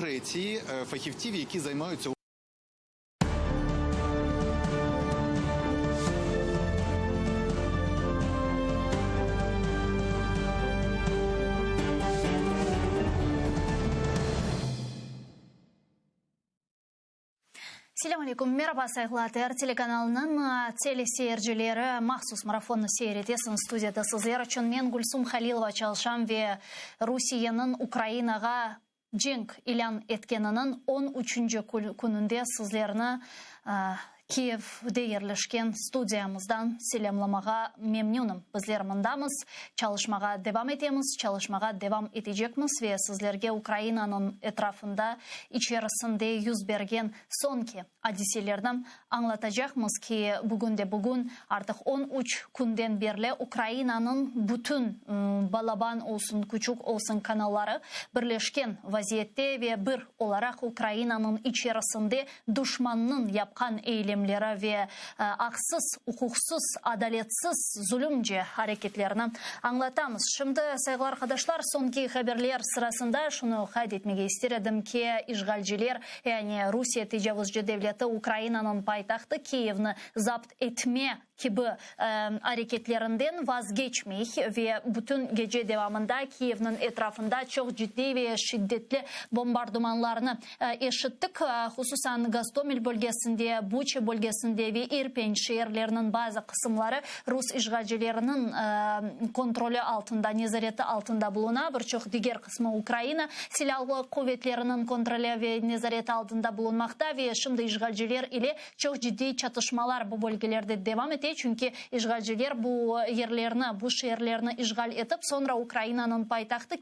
Греції фахівців, які займаються Selâm aleyküm, meraba, sayğılı ATR telekanalınıñ teleseyircileri, mahsus marafonnı seyir etesiñiz. Studiyada sizler içün men, Gülsum Halilova, çalışam ve Rusiyeniñ Ukrainağa cenk ilân etkeniniñ on üçünci kününde sizlerni Kiyevde yerleşken studiyamızdan selâmlamağa memnünim. Bizler mındamız, çalışmağa devam etemiz, çalışmağa devam etecekmiz ve sizlerge Ukrainanıñ etrafında, içerisinde yüz bergen soñki adiselerni añlatacaqmız ki, bugün de bugün, artıq 13 künden berli Ukrainanıñ bütün, balaban olsun, küçük olsun kanalları birleşken vaziyette ve bir olaraq Ukrainanıñ içerisinde duşmannıñ yapqan eylemleri ve aqsız, uquqsız, adaletsiz, zulümce areketlerini añlatamız. Şimdi, sayğılı arqadaşlar, soñki haberler sırasında şunı qayd etmege ister edim ki, işğalciler, yani Rusiye tecavuzcı devleti Ukrainanıñ paytahtı Kiyevni zapt etme kibi areketlerinden vazgeçmey ve bütün gece devamında Kiyevniñ etrafında çoq ciddiy ve şiddetli bombardımanlarnı eşittik, hususan Gostomel bölgesinde, Buça bölgesinde ve İrpen şeerleriniñ bazı qısımları rus işğalcileriniñ kontroli altında, nezareti altında buluna, bir çoq diger qısmı Ukraina Silâlı quvetleriniñ kontroli ve nezareti altında bulunmaqta ve şimdi işğalciler ile Çoq ciddiy çatışmalar bu bölgelerde devam ete, çünki işğalciler bu yerlerni, bu şeerlerni işğal etip, soñra Ukrainanıñ paytahtı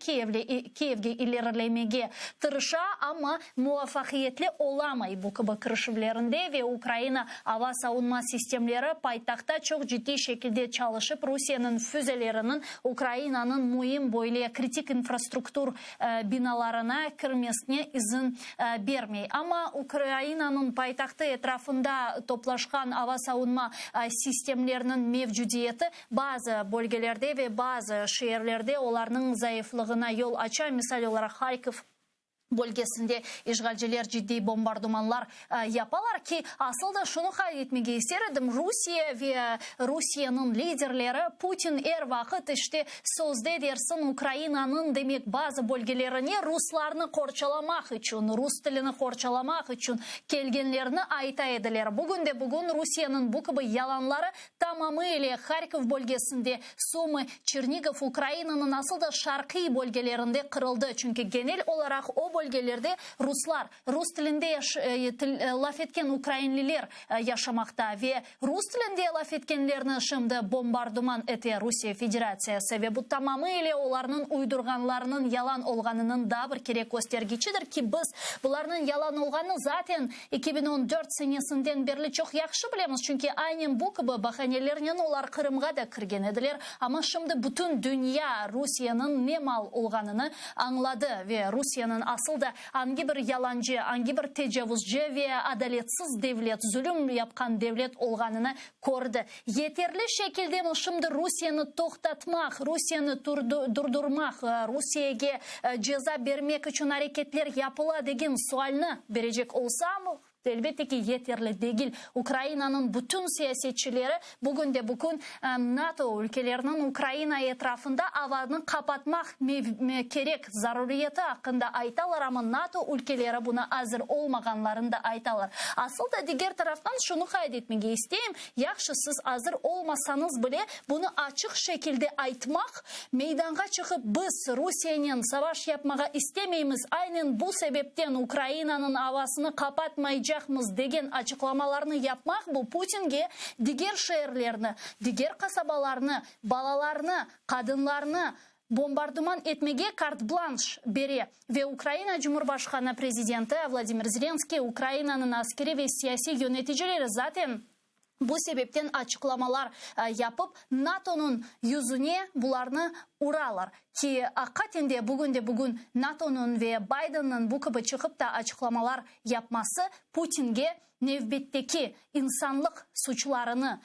Kiyevge ilerilemege tırışa, amma muvafaqiyetli olamay bu kibi kirişüvlerinde ve Ukraina ava savunma sistemleri paytahta çoq ciddiy şekilde çalışıp, Rusiyeniñ füzeleriniñ Ukrainanıñ müim böyle kritik infrastruktur binalarına kirmesine izin bermey. Amma Ukrainanıñ paytahtı etrafında toplaşqan ava savunma sistemleriniñ mevcudiyeti bazı bölgelerde ve bazı şeerlerde olarnıñ zayıflığına yol aça, misal olaraq, Harkov bölgesinde işğalciler ciddiy bombardımanlar yapalar ki, asıl da şunı qayd etmege ister edim, Rusiye ve Rusiyeniñ liderleri Putin er vaqıt işte sözde dersiñ Ukrainanıñ demek bazı bölgelerine ruslarnı qorçalamaq içün, rus tilini qorçalamaq içün kelgenlerini ayta ediler. Bugün de bugün Rusiyeniñ bu kibi yalanları tamamı ile Harkov bölgesinde, Sumı, Çernigov, Ukrainanıñ asıl da şarqiy bölgelerinde qırıldı, çünki genel olaraq o bölgelerde ruslar, Rus tilinde laf etken ukrainliler yaşamaqta ve rus tilinde laf etkenlerni şimdi bombardıman ete Rusiye Federatsiyası ve bu tamamı ile olarnıñ uydurğanlarınıñ yalan olğanınıñ daa bir kere köstergiçidir ki, biz bularnıñ yalan olğanını zaten 2014 senesinden berli çoq yahşı bilemiz, çünki aynen bu kibi bahanelernen olar Qırımğa da kirgen ediler, amma şimdi bütün dünya Rusiyeniñ ne mal olğanını añladı ve Rusiyeniñ asıl da Angi bir yalancı, angi bir tecavuzcı ve adaletsiz devlet, zulüm yapqan devlet olğanını kördi. Yeterli şekildemi şimdi Rusiyeni toqtatmaq, Rusiyeni durdurmaq, Rusiyege ceza bermek içün areketler yapıla degen sualni berecek olsam, Elbette ki, yeterli degil. Ukrainanıñ bütün siyasetçileri bugün de bugün NATO ülkeleriniñ Ukraina etrafında avanı qapatmaq kerek zaruriyeti aqqında aytalar, amma NATO ülkeleri buna azır olmağanlarını da aytalar. Asıl da diger taraftan şunı qayd etmege isteyim, yahşı siz azır olmasañız bile, bunı açıq şekilde aytmaq, Meydanğa çıqıp, biz Rusiyenen savaş yapmağa istemeymiz, aynen bu sebepten Ukrainanıñ avasını qapatmaycaqmız degen açıqlamalarnı yapmaq bu Putinge diger şeerlerni, diger qasabalarnı, balalarnı, qadınlarnı bombardıman etmege kart-blanş bere ve Ukraina Cumhurbaşqanı, prezidenti, Vladimir Zelenskiy, Ukrainanıñ askeri ve siyasiy yöneticileri zaten Bu sebepten açıqlamalar yapıp, NATOnıñ yüzüne bularnı. uralar. Ki, aqiqaten de, bugünde-bugün NATOnıñ ve Bidenniñ bu kibi çıqıp ta açıqlamalar yapması Putinge nevbetteki insanlıq suçlarını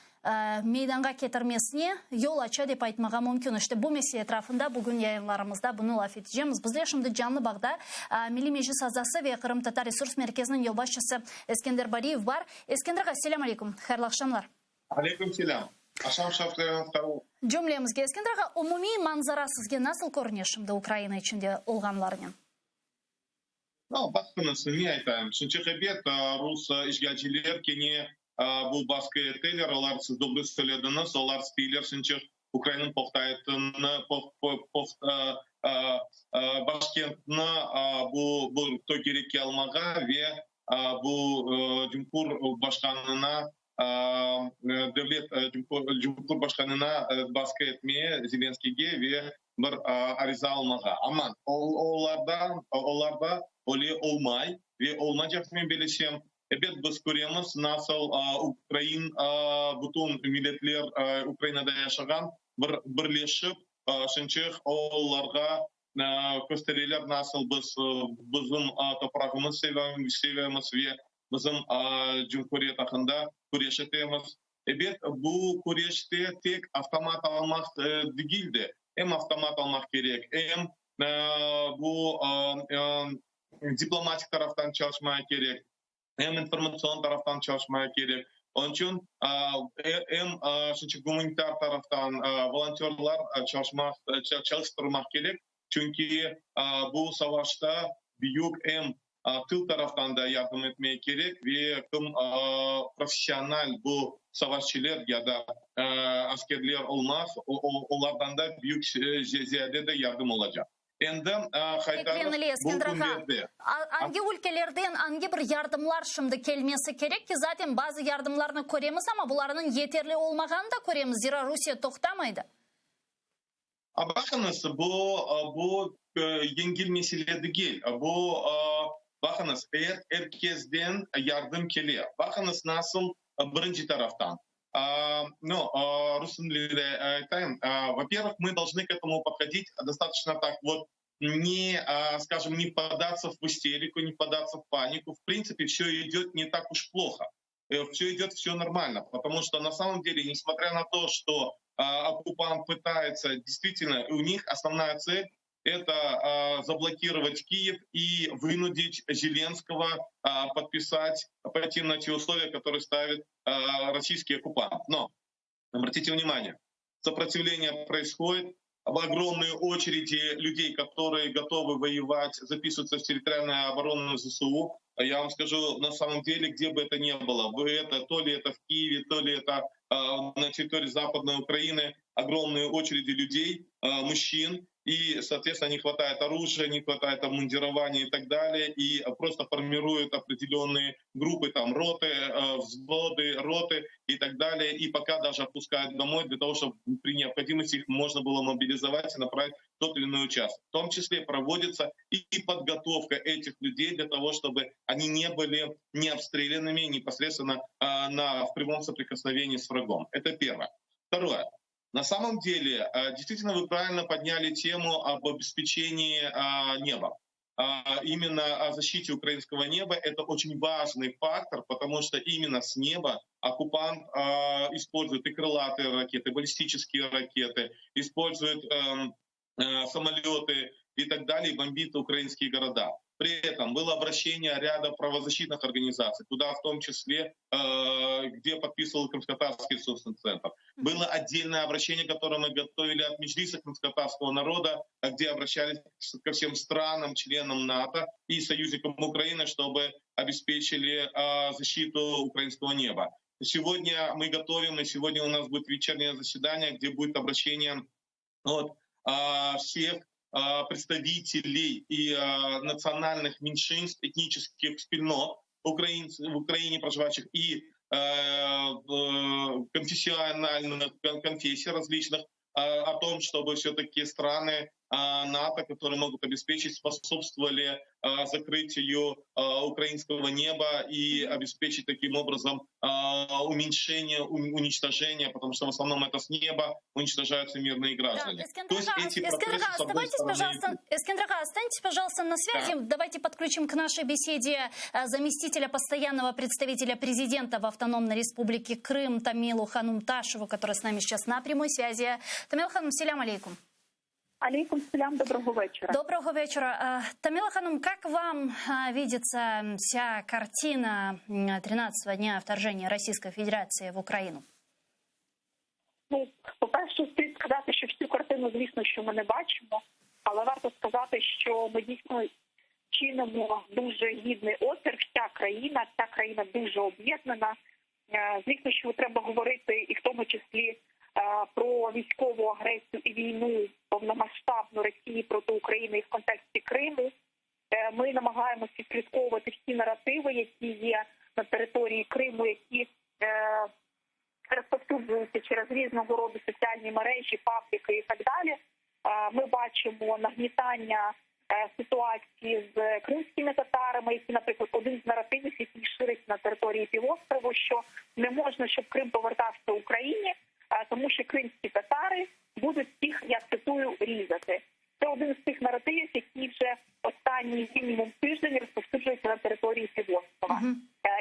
meydanğa ketirmesine yol aça dep aytmağa mümkün. İşte bu mesele etrafında bugün yayınlarımızda bunı laf etecemiz. Bizler şimdi canlı bağda Milliy Meclis azası ve Qırımtatar Resurs Merkeziniñ yolbaşçısı Eskender Bariyev bar. Eskender ağa, selâm aleyküm, hayırlı aqşamlar. Aleyküm selâm. Aqşam şerifleriñiz. Cümlemizge, Eskender ağa, umumiy manzara sizge nasıl körüne şimdi Ukraina içinde olğanlarnen? No, baqıñız, ne aytayım, çünki ebet, rus işğalciler kene bu basqı eteler, olar, siz doğru söylediñiz, olar isteyler çünki Ukrainanıñ pohtaytını, başkentni bu bir tögerekke almağa ve bu cumhur başqanına devlet cumhurbaşqanına basqı etmeye, Zelenskiyge ve bir ariza almağa. Amma olarda, olarda öyle olmay ve olmaycaq, men bilesem. Ebet, biz köremiz, nasıl ukrain, bütün milletler Ukrainada yaşağan bir birleşip, şınçıq olarğa köstereler, nasıl biz bizim toprağımız sevemiz ve bizim cumhuriyet aqqında küreş etemiz. Ebet, bu küreşte tek avtomat almaq degil de, em avtomat almaq kerek, em bu diplomatik taraftan çalışmağa kerek, em informatsion taraftan çalışmağa kerek. Onıñ içün em gumanitar taraftan volontörlar çalışmaq, çalıştırmaq kerek, çünki bu savaşta büyük em tıl taraftan da yardım etmege kerek ve kim professional bu savaşçılar ya da askerler olmaz, olardan da büyük ziyade de yardım olacaq. Endi qaytarıq bu künlerde. Angi ülkelerden angi bir yardımlar şimdi kelmesi kerek ki, zaten bazı yardımlarnı köremiz, amma bularnıñ yeterli olmağanını da köremiz, zira Rusiye toqtamaydı. Baqıñız, bu, bu yengil mesele degil. Bu, baqıñız, er, er kesden yardım kele. Baqıñız, nasıl birinci taraftan. Ну, rus tilinde aytayım. Во-первых, мы должны к этому подходить достаточно так вот, не, скажем, не податься в истерику, не податься в панику. В принципе, все идет не так уж плохо. Все идет все нормально, потому что на самом деле, несмотря на то, что оккупант пытается, действительно, у них основная цель это заблокировать Киев и вынудить Зеленского подписать, пойти на те условия, которые ставит российский оккупант. Но, обратите внимание, сопротивление происходит, в огромные очереди людей, которые готовы воевать, записываются в территориальную оборону ЗСУ. Я вам скажу, на самом деле, где бы это ни было, вы это, то ли это в Киеве, то ли это на территории Западной Украины, огромные очереди людей, мужчин, и, соответственно, не хватает оружия, не хватает обмундирования и так далее, и просто формируют определенные группы, там, роты, взводы, роты и так далее, и пока даже отпускают домой для того, чтобы при необходимости их можно было мобилизовать и направить в тот или иной участок. В том числе проводится и подготовка этих людей для того, чтобы они не были не обстрелянными непосредственно в прямом соприкосновении с врагом. Это первое. Второе. На самом деле, действительно, вы правильно подняли тему об обеспечении неба. Именно о защите украинского неба. Это очень важный фактор, потому что именно с неба оккупант использует и крылатые ракеты, баллистические ракеты, использует самолеты и так далее, и бомбит украинские города. При этом было обращение ряда правозащитных организаций, туда в том числе, где подписывал Крымско-Татарский ресурсный центр. Было отдельное обращение, которое мы готовили от Меджлиса крымско-татарского народа, где обращались ко всем странам, членам НАТО и союзникам Украины, чтобы обеспечили защиту украинского неба. Сегодня мы готовим, и сегодня у нас будет вечернее заседание, где будет обращение от всех представителей и национальных меньшинств, этнических спільнот украинцев в Украине проживающих и конфессиональных конфессий различных, о том, чтобы все-таки страны НАТО, которые могут обеспечить, способствовали закрытию украинского неба и обеспечить таким образом уменьшение, уничтожение, потому что в основном это с неба уничтожаются мирные граждане. Да, То есть эти Эскендер оставайтесь, пожалуйста, Эскендер останьтесь, пожалуйста, на связи. Да. Давайте подключим к нашей беседе заместителя постоянного представителя президента в Автономной Республике Крым Тамилу Ханум Ташеву, которая с нами сейчас на прямой связи. Тамила Ханум, селям алейкум. Алейкум селям, доброго вечера. Доброго вечера. Тамила Ханум, как вам видится вся картина 13-го дня вторжения Российской Федерации в Украину? Ну, по-перше, слід сказати, що всю картину, звісно, що ми не бачимо, але варто сказати, що ми дійсно чинимо дуже гідний опір. Вся країна, вся країна дуже об'єднана. Звісно, що треба говорити і в тому числі про військову агресію і війну повномасштабну Росії проти України і в контексті Криму. Ми намагаємося відслідковувати всі наративи, які є на території Криму, які розповсюджуються через різного роду соціальні мережі, пабліки і так далі. Ми бачимо нагнітання ситуації з кримськими татарами, які, наприклад, один з наративів, який шириться на території півострову, що не можна, щоб Крим повертався Україні, тому що кримські татари будуть всіх, я цитую, різати. Це один з тих наративів, які вже останній мінімум тиждень розповсюджуються на території півострова. Uh-huh.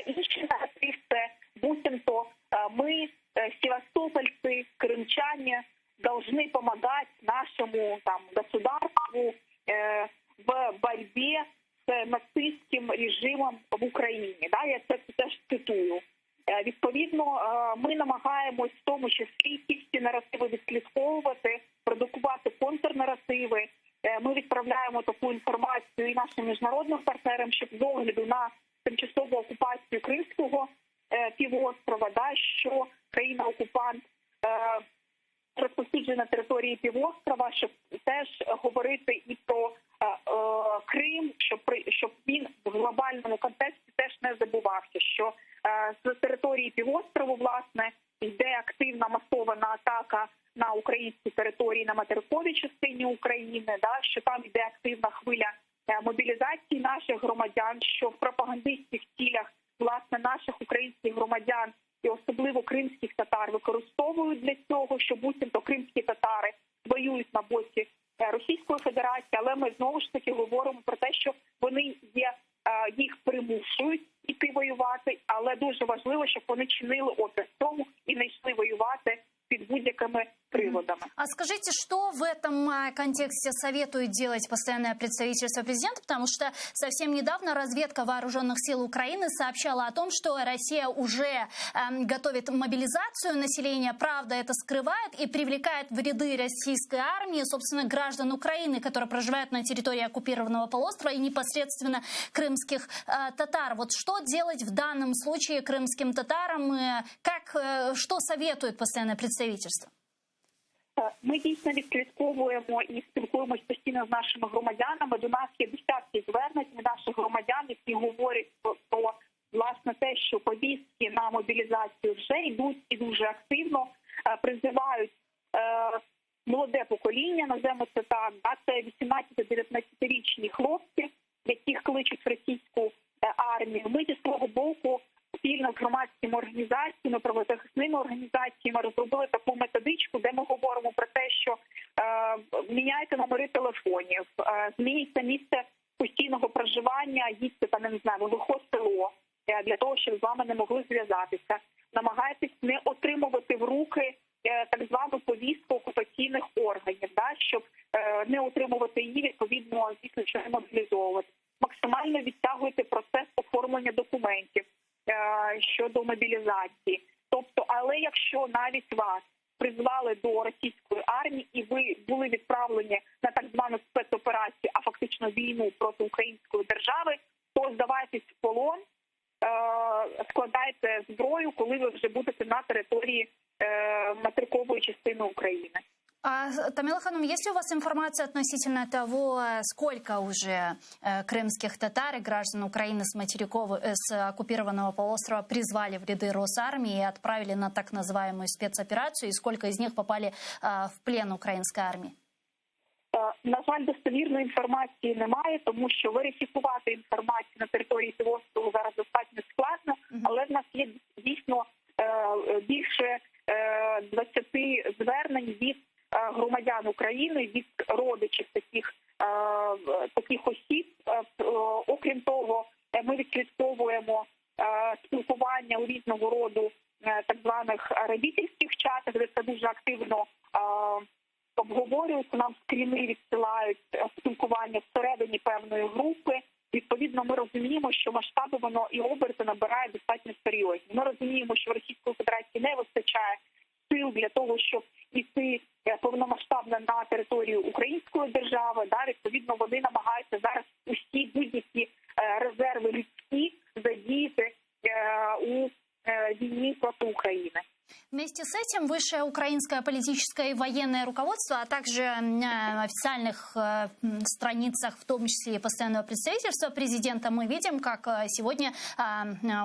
Інший наратив – це буцімто ми, севастопольцы, крымчане, должны помогать нашему там государству э, в борьбе с нацистским режимом в Україні. Да, я це теж цитую. Відповідно, ми намагаємось в тому числі ті всі наративи відслідковувати, продукувати контрнаративи. Ми відправляємо таку інформацію і нашим міжнародним партнерам, щоб з огляду на тимчасову окупацію Кримського півострова, да, що країна-окупант розповсюджує на території півострова, щоб теж говорити і про Крим, щоб, щоб він в глобальному контексті теж не забувався, що з території півострову, власне, йде активна масована атака на українські території, на материковій частині України, да, що там йде активна хвиля мобілізації наших громадян, що в пропагандистських цілях, власне, наших українських громадян і особливо кримських татар використовують для цього, що буцімто кримські татари воюють на боці Російської Федерації, але ми знову ж таки говоримо про те, що вони є, їх примушують іти воювати, але дуже важливо, щоб вони чинили опір цьому і не йшли воювати під будь-якими приводами. А скажите, что в этом контексте советует делать постоянное представительство президента? Потому что совсем недавно разведка вооруженных сил Украины сообщала о том, что Россия уже э, готовит мобилизацию населения. Правда, это скрывает и привлекает в ряды российской армии, собственно, граждан Украины, которые проживают на территории оккупированного полуострова и непосредственно крымских э, татар. Вот что делать в данном случае крымским татарам? Э, как, э, что советует постоянное представительство? Ми дійсно відслідковуємо і спілкуємось постійно з нашими громадянами. До нас є десятки звернень від наших громадян, які говорять про, про власне те, що повістки на мобілізацію вже йдуть і дуже активно призивають е, молоде покоління, називаємо це так, да, це 18-19-річні хлопці, яких кличуть в російську армію. Ми зі свого боку спільно з громадськими організаціями, правозахисними організаціями розробили таку методичку, де ми говоримо про те, що е, міняйте номери телефонів, е, змінюйте місце постійного проживання, їдьте там, я не знаю, в глухе село е, для того, щоб з вами не могли зв'язатися. Намагайтесь не отримувати в руки е, так звану повістку окупаційних органів, да, щоб е, не отримувати її, відповідно, звісно, що не мобілізовувати. Максимально відтягуйте процес оформлення документів е, щодо мобілізації. Тобто, але якщо навіть вас призвали до російської армії і ви були відправлені на так звану спецоперацію, а фактично війну проти української держави, то здавайтесь в полон, е, складайте зброю, коли ви вже будете на території е, материкової частини України. А, Тамила Ханум, есть ли у вас информация относительно того, сколько уже э, крымских татар и граждан Украины с материков, э, с оккупированного полуострова призвали в ряды Росармии и отправили на так называемую спецоперацию, и сколько из них попали э, в плен украинской армии? На жаль, достовірної інформації немає, тому що верифікувати інформацію на території півострову зараз достатньо складно, але в нас є дійсно більше 20 звернень від громадян України, від родичів таких, таких осіб. Окрім того, ми відслідковуємо спілкування у різного роду так званих родительських чатах, де це дуже активно обговорюється, нам скріни відсилають спілкування всередині певної групи. Відповідно, ми розуміємо, що масштаби воно і оберти набирає достатньо серйозні. Ми розуміємо, що в Російської Федерації не вистачає сил для того, щоб іти повномасштабно на територію української держави. Да, відповідно, вони намагаються зараз усі будь-які резерви людські задіяти у війні проти України. Вместе с этим высшее украинское политическое и военное руководство, а также на официальных страницах, в том числе и постоянного представительства президента, мы видим, как сегодня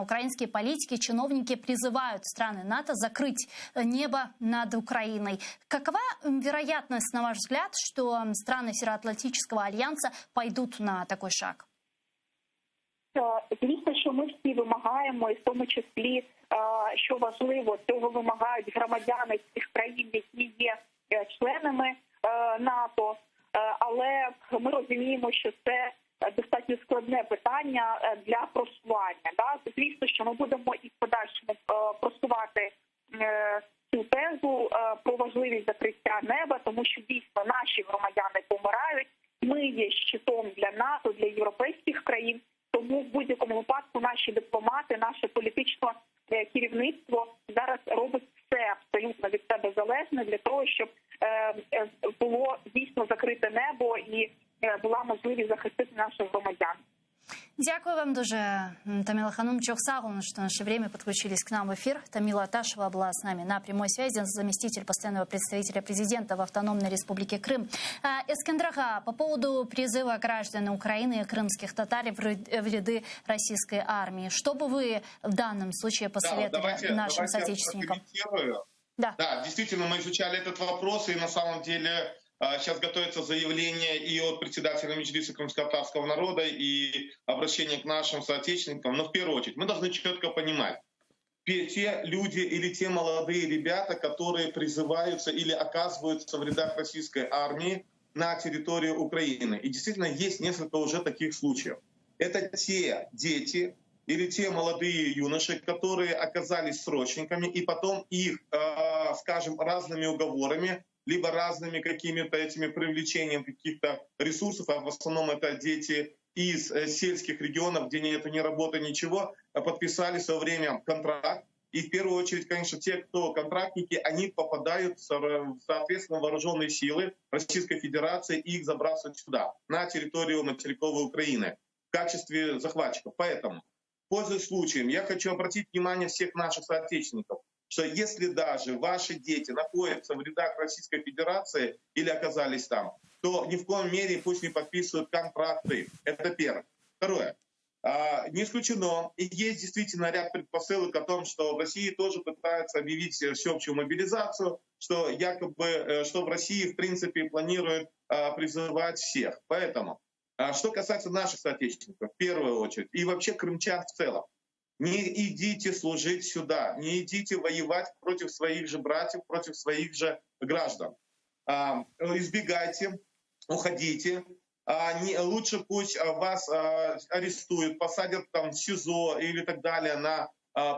украинские политики, чиновники призывают страны НАТО закрыть небо над Украиной. Какова вероятность, на ваш взгляд, что страны Североатлантического альянса пойдут на такой шаг? Звісно, що ми всі вимагаємо, і в тому числі, що важливо, цього вимагають громадяни цих країн, які є членами НАТО. Але ми розуміємо, що це достатньо складне питання для просування. Да? Звісно, що ми будемо і в подальшому просувати цю тезу про важливість закриття неба, тому що дійсно наші громадяни помирають. Ми є щитом для НАТО, для європейських країн. Тому в будь-якому випадку наші дипломати, наше політичне керівництво зараз робить все абсолютно від себе залежне для того, щоб було дійсно закрите небо і була можливість захистити наших громадян. Дякую вам дуже, Тамила Ханум. Çoq sağ oluñ, что нашли время подключились к нам в эфир. Тамила Аташева была с нами на прямой связи, заместитель постоянного представителя президента в Автономной Республике Крым. Эскендер ağa, по поводу призыва граждан Украины и крымских татар в ряды российской армии, что бы вы в данном случае посоветовали да, давайте, нашим давайте соотечественникам? Да. да, действительно, мы изучали этот вопрос, и на самом деле Сейчас готовится заявление и от председателя Меджлиса крымско-татарского народа, и обращение к нашим соотечественникам. Но в первую очередь мы должны четко понимать, те люди или те молодые ребята, которые призываются или оказываются в рядах российской армии на территории Украины. И действительно есть несколько уже таких случаев. Это те дети или те молодые юноши, которые оказались срочниками, и потом их, скажем, разными уговорами либо разными какими-то этими привлечением каких-то ресурсов, а в основном это дети из сельских регионов, где нет ни работы, ничего, подписали в свое время контракт. И в первую очередь, конечно, те, кто контрактники, они попадают, соответственно, в вооруженные силы Российской Федерации и их забрасывают сюда, на территорию материковой Украины, в качестве захватчиков. Поэтому, пользуясь случаем, я хочу обратить внимание всех наших соотечественников, что если даже ваши дети находятся в рядах Российской Федерации или оказались там, то ни в коем мере пусть не подписывают контракты. Это первое. Второе. Не исключено, и есть действительно ряд предпосылок о том, что в России тоже пытаются объявить всеобщую мобилизацию, что якобы, что в России в принципе планируют призывать всех. Поэтому, что касается наших соотечественников, в первую очередь, и вообще крымчан в целом, не идите служить сюда, не идите воевать против своих же братьев, против своих же граждан. Избегайте, уходите. Не, лучше пусть вас арестуют, посадят там в СИЗО или так далее на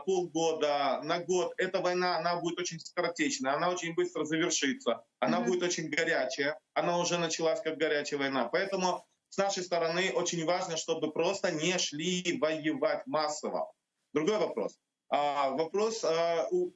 полгода, на год. Эта война, она будет очень скоротечная, она очень быстро завершится, она будет очень горячая, она уже началась как горячая война. Поэтому с нашей стороны очень важно, чтобы просто не шли воевать массово. Другой вопрос. Вопрос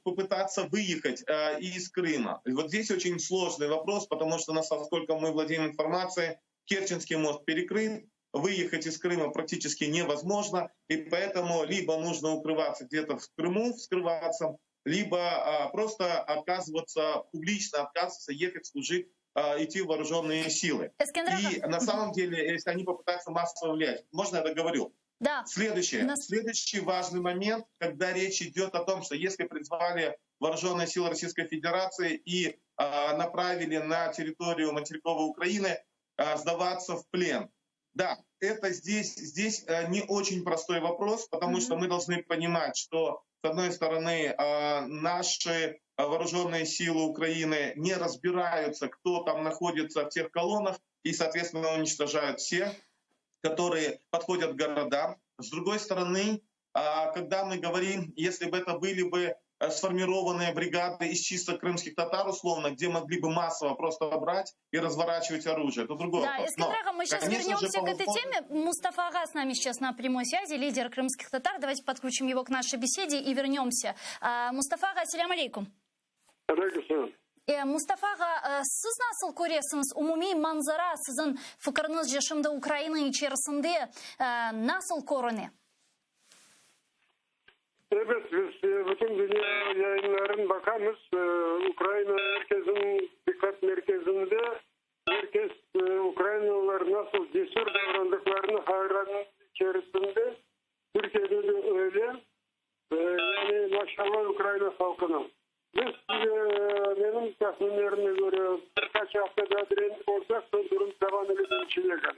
попытаться выехать из Крыма. И вот здесь очень сложный вопрос, потому что, насколько мы владеем информацией, Керченский мост перекрыт, выехать из Крыма практически невозможно, и поэтому либо нужно укрываться где-то в Крыму, скрываться, либо просто отказываться, публично отказываться ехать служить, идти в вооруженные силы. Эскендер И на самом деле, если они попытаются массово влиять, можно я договорю? Да. Следующее. Нас... Следующий важный момент, когда речь идет о том, что если призвали вооруженные силы Российской Федерации и направили на территорию материковой Украины, Сдаваться в плен. Да, это здесь, здесь не очень простой вопрос, потому что мы должны понимать, что, с одной стороны, наши вооруженные силы Украины не разбираются, кто там находится в тех колоннах, и, соответственно, уничтожают всех, которые подходят к городам. С другой стороны, когда мы говорим, если бы это были бы сформированные бригады из чисто крымских татар, условно, где могли бы массово просто брать и разворачивать оружие. Это другой Да, вопрос. Но, Эскендер-ağa, мы сейчас конечно же, вернемся по к этой теме. Мустафа ağa с нами сейчас на прямой связи, лидер крымских татар. Давайте подключим его к нашей беседе и вернемся. Mustafa ağa, selâm aleyküm. Aleyküm selâm. Mustafa ağa, siz nasıl köresiñiz, umumiy manzara siziñ fikiriñizce şimdi Ukraina içerisinde nasıl körüne? Ebet, biz bütün dünya yayınların baqamız. Ukraina er kesniñ diqqat merkezinde. Er kes ukrainalılar nasıl cesür davrandıqlarını hayran içerisinde. Türkiyede de öyle. Yani, maşallah Ukraina halqına. Biz, menim tahminlerime köre, bir qaç afta daa direnip olsaq, soñ durum tamamile deñişecek.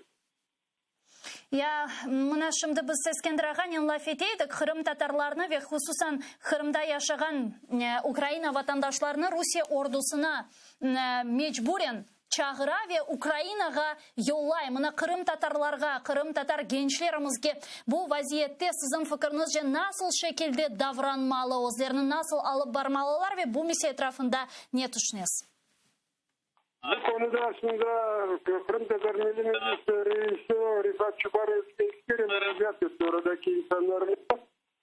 Ya, mına şimdi biz Eskender ağanen laf ete edik, qırımtatarlarnı ve hususan Qırımda yaşağan Ukraina vatandaşlarını Rusiye ordusına mecburen çağıra ve Ukrainağa yollay. Mına qırımtatarlarğa, qırımtatar gençlerimizge bu vaziyette siziñ fikiriñizce nasıl şekilde davranmalı, özlerini nasıl alıp barmalılar ve bu mesele etrafında ne tüşünesiz? Bu konuda aslında Qırımtatar Milliy Meclisi reisi Refat Çubarov eki kere muracaat etti oradaki insanlarğa.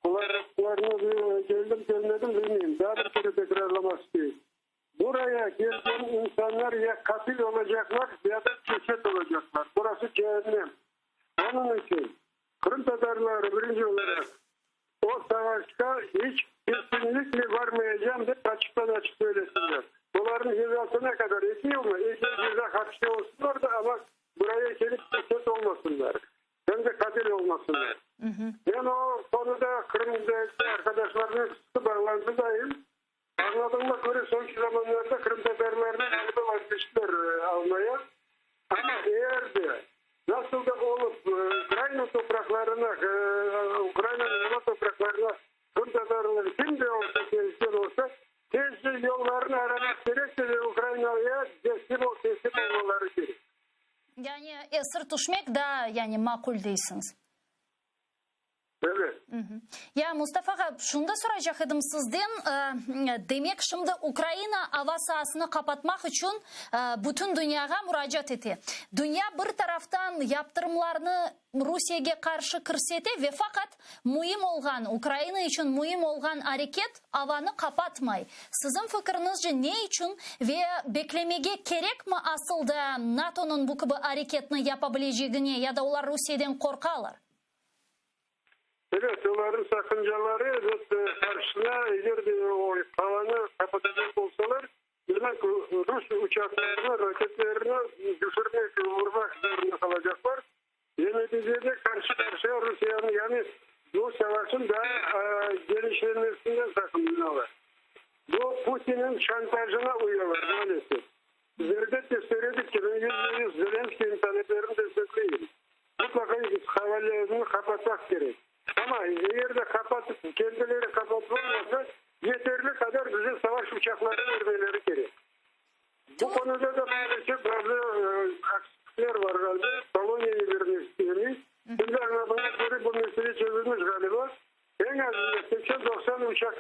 Qulaqlarına keldim, kelmedim bilmeyim. Daa bir kere tekrarlamaq isteyim. Buraya kelgen insanlar ya qatil olacaqlar, ya da ceset olacaqlar. Burası cehennem. Onıñ içün qırımtatarları birinci olaraq o savaşqa iç kesinlikle barmayacam dep açıqtan-açıq söylesinler. Olarnıñ cezası ne qadar? Eki yılmı? Eki yıl ceza hapiste olsunlar da, amma buraya kelip ceset olmasınlar. Hem de qatil olmasınlar. Men o konuda Qırımdaki arqadaşlarnen sıqı bağlantıdayım. Añladığıma köre, soñki zamanlarda qırımtatarlarnı ğaliba vazgeçtiler almaya. Amma eger de nasıl da olıp Ukraina topraqlarına, Ukrainanıñ ana topraqlarına qırımtatarlar kim de olsa kelgen olsa, tezce yollarını aramaq kerektir ve Ukrainaya teslim olmaları kerek. Yani esir tüşmek daa yani maqul deysiñiz? Evet. Ya, Mustafa ağa, şunı da soraycaq edim sizden, demek, şimdi Ukraina ava saasını qapatmaq içün bütün dünyağa muracaat ete. Dünya bir taraftan yaptırımlarnı Rusiyege qarşı kirsete ve faqat müim olğan, Ukraina içün müim olğan areket avanı qapatmay. Siziñ fikiriñizce ne içün ve beklemege kerekmi asıl da NATOnıñ bu kibi areketni yapa bilecegine ya da olar Rusiyeden qorqalar? Ebet, olarnıñ saqıncaları, ebet, qarşısına eger de o havanı qapatacaq olsalar, demek, rus uçaqlarını, raketlerini düşürmek, urmaq zorunda qalacaqlar. Ve neticede qarşı-qarşıya Rusiyanıñ, yani bu savaşın daa genişlenmesinden saqınınalar. Bu Putinniñ şantajına uyalar, maalesef. Biz elbette söyledik ki, ben yüzde yüz Zelenskiyniñ taleplerini destekleyim. Mutlaqa havalarını qapatmaq kerek. Amma eger de qapatıp, kendileri qapatıp olmasa, yeterli qadar bize savaş uçaqları bermeleri kerek. Bu konuda da maalesef bazı aksilikler var ğaliba. Poloniyağa bermek isteymiz. Şimdi añladığıma köre, bu mesele çezilmiş ğaliba. Eñ azından seksen-doqsan uçaq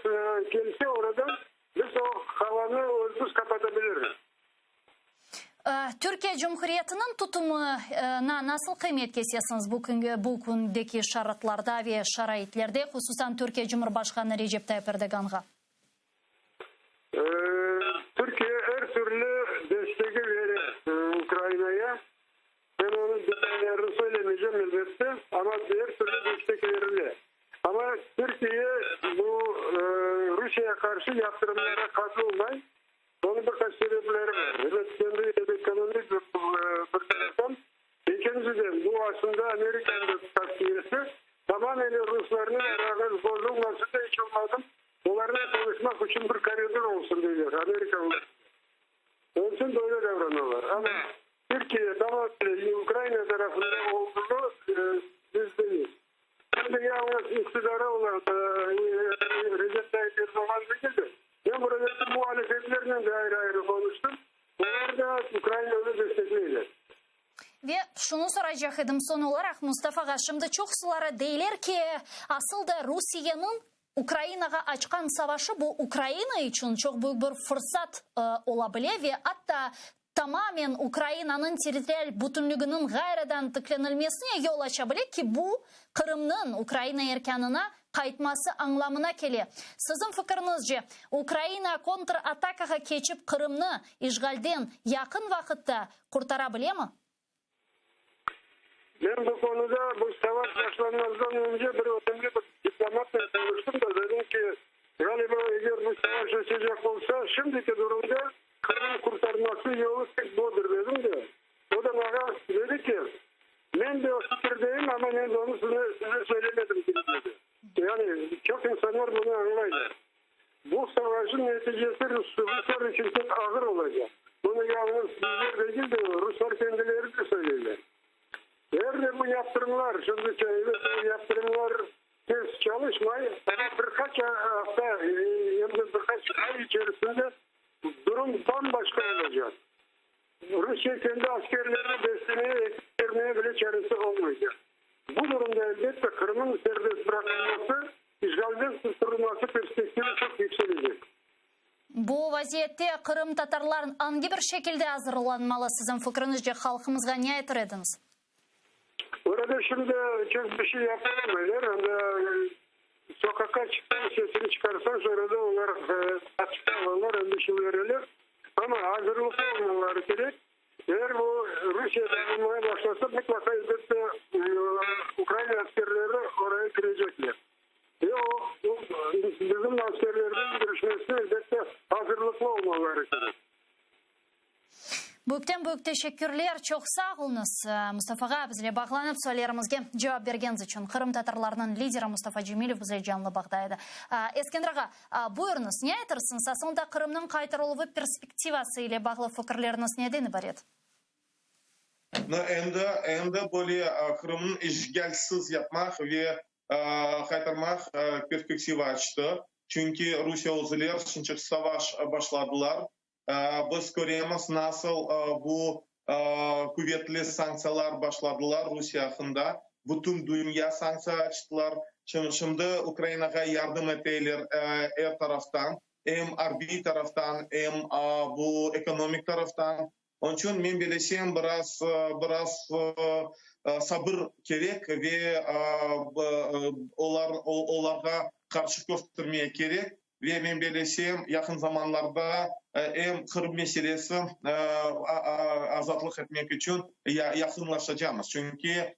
kelse oradan, biz o havanı özümiz qapata biliriz. Türkiye Cumhuriyetiniñ tutumına nasıl qıymet kesesiñiz bu künge, bu kündeki şartlarda ve şaraitlerde, hususan Türkiye Cumhurbaşqanı Recep Tayyip Erdoğanğa? Türkiye er türlü destegi bere Ukrainaya. Men onıñ detaylarını söylemeycem, elbette, amma er türlü destek berile. Amma Türkiye bu Rusiyege qarşı yaptırımlara qatılmay. Onıñ bir qaç sebepleri bar. Ebet, kendi ekonomik bir taraftan. Ekinciden, bu aslında Amerikanıñ da tavsiyesi. Tamamile ruslarnen arañız bozulmasın da iç olmadım, olarnen qonuşmaq içün bir koridor olsun, deyler amerikalılar. Onıñ içün böyle davranalar. Amma. Türkiye tamamıyla Ukrayna tarafında olduğunu %100. Hem de yalnız iktidara olan Recep Tayyip Erdoğan degil de, men buradaki muhalefetlernen de ayrı-ayrı konuştım, olar da Ukraynanı destekleyler. Ve şunı soracaq edim soñ olaraq, Mustafa ağa, şimdi çoqsuları deyler ki, asıl da Rusiyeniñ Ukrainağa açqan savaşı bu Ukraina içün çoq büyük bir fırsat ola bile ve atta tamamen Ukrainanıñ territorial bütünliginiñ ğayrıdan tiklenilmesine yol aça bile ki, bu Qırımnıñ Ukraina erkânına qaytması añlamına kele. Siziñ fikiriñizce, Ukraina kontratakağa keçip Qırımnı işğalden yaqın vaqıtta qurtara bilemi? Men bu konuda bu savaş başlanmazdan önce bir önemli bir diplomatnen konuştım da, dedim ki, ğaliba eger bu savaş ötecek olsa, şimdiki durumda Qırım qurtarması yolu tek budır dedim de, o da maña dedi ki, men de o fikirdeyim, amma men de onı size, size söylemedim kibi dedi. Yani çoq insanlar bunı añlaylar. Bu savaşın neticesi ruslar içün pek ağır olacaq. Bunı yalıñız bizler degil de, ruslar kendileri de söyleyler. Eger de bu yaptırımlar, şimdi bu yaptırımlar tez çalışmay, amma bir qaç afta, em de bir qaç ay içerisinde durum bam-başqa olacaq. Rusiye kendi askerlerini beslemeye, ekmek bermeye bile çaresi olmaycaq. Bu durumda, elbette, Qırımnıñ serbest bıraqılması, işğalden qurtulması perspektivi çoq yükselecek. Bu vaziyette qırımtatarlar angi bir şekilde azırlanmalı, siziñ fikriñizce, halqımızğa ne aytır ediñiz? Orada şimdi çoq bir şey yapalamaylar. Anda soqaqqa çıqsañ, sesini çıqarsañ, sonra da olar apiske alalar, endişe vereler. Amma azırlıqlı olmaları kerek. Eger bu Rusiye dağılmaya başlasa, mıtlaqa, elbette, Ukraina askerleri oraya kirecekler. Ve o, bizim askerlerniñ kirişmesine, elbette, azırlıqlı olmaları kerek. Büyükten büyük teşekkürler, çoq sağ oluñız, Mustafa ağa, bizle bağlanıp suallerimizge cevap bergeniz içün. Qırımtatarlarnıñ lideri Mustafa Cemilev bizle canlı bağda edi. Eskender ağa, buyurıñız, ne aytırsıñız, asılında Qırımnıñ qaytarıluvı perspektivası ile bağlı fikirleriñiz neden ibaret? Endi, endi böyle Qırımnıñ işğalsiz yapmaq ve qaytarmaq perspektiva açtı. Çünki Rusiye özüler şimdiki savaş başladılar. Biz köremiz, nasıl bu quvetli sanktsiyalar başladılar Rusiye aqqında. Bütün dünya sanktsiya açtılar. Şimdi Ukrainağa yardım eteler er taraftan, em arbiy taraftan, em bu ekonomik taraftan. Onıñ içün men belesem, biraz biraz sabır kerek ve olar olarğa qarşı köstermege kerek. Ve men belesem, yaqın zamanlarda em Qırım meselesi azatlıq etmek içün yaqınlaşacamız. Çünki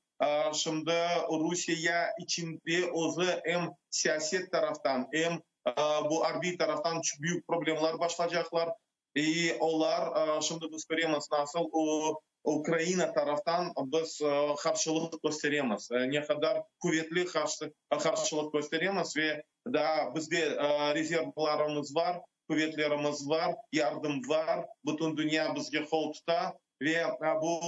şimdi Rusiye içinde özü em siyaset taraftan, em bu arbiy taraftan büyük problemler başlacaqlar. İ olar, şimdi biz köremiz, nasıl Ukraina taraftan biz qarşılıq kösteremiz, ne qadar quvetli qarşılıq kösteremiz ve daa bizde rezervlarımız bar, quvetlerimiz bar, yardım bar, bütün dünya bizge qol tuta ve bu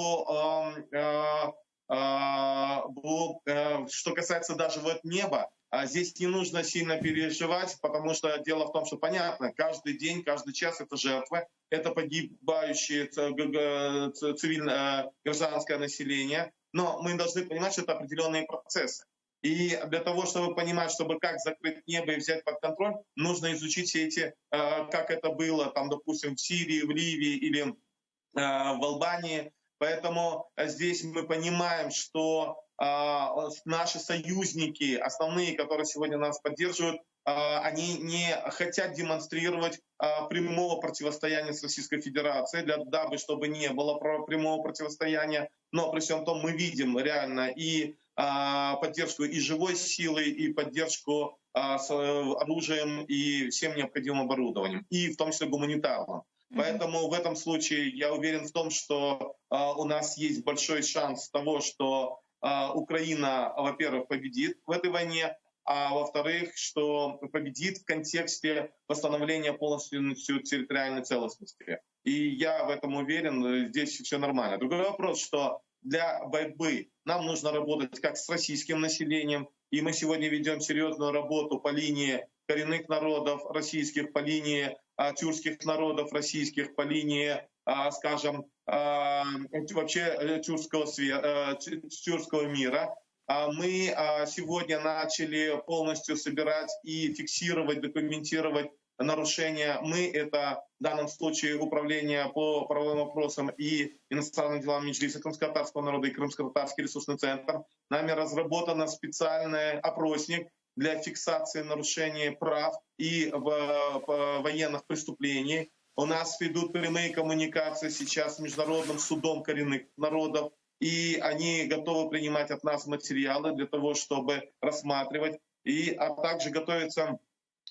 Bu, что касается даже вот неба, здесь не нужно сильно переживать, потому что дело в том, что понятно, каждый день, каждый час это жертвы, это погибающее цивильное гражданское население, но мы должны понимать, что это определенные процессы. И для того, чтобы понимать, чтобы как закрыть небо и взять под контроль, нужно изучить все эти, как это было, там, допустим, в Сирии, в Ливии или в Албании. Поэтому здесь мы понимаем, что наши союзники, основные, которые сегодня нас поддерживают, они не хотят демонстрировать прямого противостояния с Российской Федерацией, для, дабы чтобы не было прямого противостояния. Но при всем том мы видим реально и поддержку и живой силы, и поддержку с оружием и всем необходимым оборудованием, и в том числе гуманитарным. Поэтому в этом случае я уверен в том, что у нас есть большой шанс того, что Украина, во-первых, победит в этой войне, а во-вторых, что победит в контексте восстановления полностью территориальной целостности. И я в этом уверен, здесь все нормально. Другой вопрос, что для борьбы нам нужно работать как с российским населением, и мы сегодня ведем серьезную работу по линии коренных народов российских, по линии а, тюркских народов российских, по линии, а, скажем, а, вообще э, тюркского, све- э, тюркского мира. Мы сегодня начали полностью собирать и фиксировать, документировать нарушения. Мы — это в данном случае Управление по правовым вопросам и иностранным делам Меджлиса крымско-татарского народа и Крымско-татарский ресурсный центр. Нами разработан специальный опросник для фиксации нарушений прав и военных преступлений. У нас ведут прямые коммуникации сейчас с Международным судом коренных народов, и они готовы принимать от нас материалы для того, чтобы рассматривать. И, а также готовятся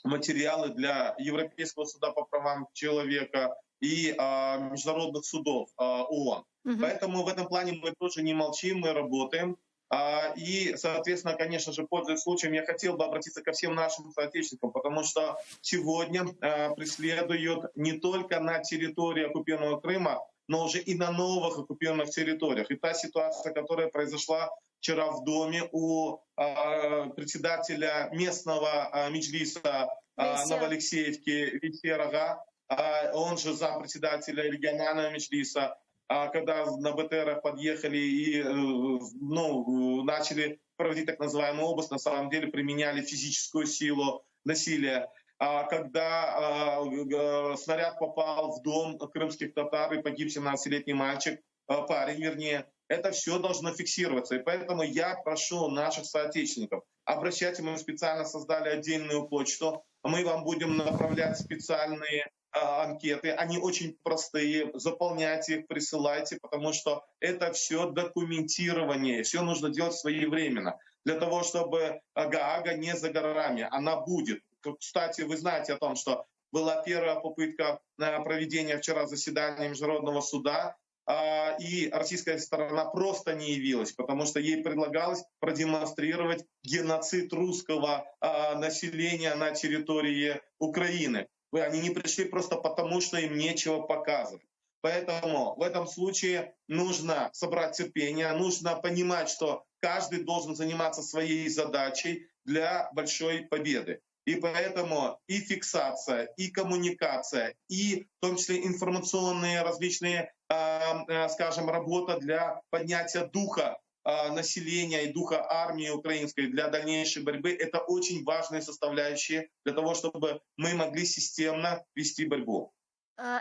материалы для Европейского суда по правам человека и а, международных судов а, ООН. Угу. Поэтому в этом плане мы тоже не молчим, мы работаем. А, и, соответственно, конечно же, пользуясь случаем, я хотел бы обратиться ко всем нашим соотечественникам, потому что сегодня а, преследуют не только на территории оккупированного Крыма, но уже и на новых оккупированных территориях. И та ситуация, которая произошла вчера в доме у а, председателя местного Меджлиса Новоалексеевки Весерага, он же зампредседателя регионального Меджлиса, когда на БТРах подъехали и э, ну, начали проводить так называемый обыск, на самом деле применяли физическую силу насилия. Когда снаряд попал в дом крымских татар и погиб 17-летний мальчик, парень вернее, это все должно фиксироваться. И поэтому я прошу наших соотечественников, обращайтесь, мы специально создали отдельную почту, мы вам будем направлять специальные анкеты, они очень простые, заполняйте их, присылайте, потому что это все документирование, все нужно делать своевременно, для того, чтобы Гаага не за горами, она будет. Кстати, вы знаете о том, что была первая попытка проведения вчера заседания Международного суда, и российская сторона просто не явилась, потому что ей предлагалось продемонстрировать геноцид русского населения на территории Украины. Они не пришли просто потому, что им нечего показывать. Поэтому в этом случае нужно собрать терпение, нужно понимать, что каждый должен заниматься своей задачей для большой победы. И поэтому и фиксация, и коммуникация, и в том числе информационные различные, скажем, работа для поднятия духа населения и духа армии украинской для дальнейшей борьбы, это очень важные составляющие для того, чтобы мы могли системно вести борьбу.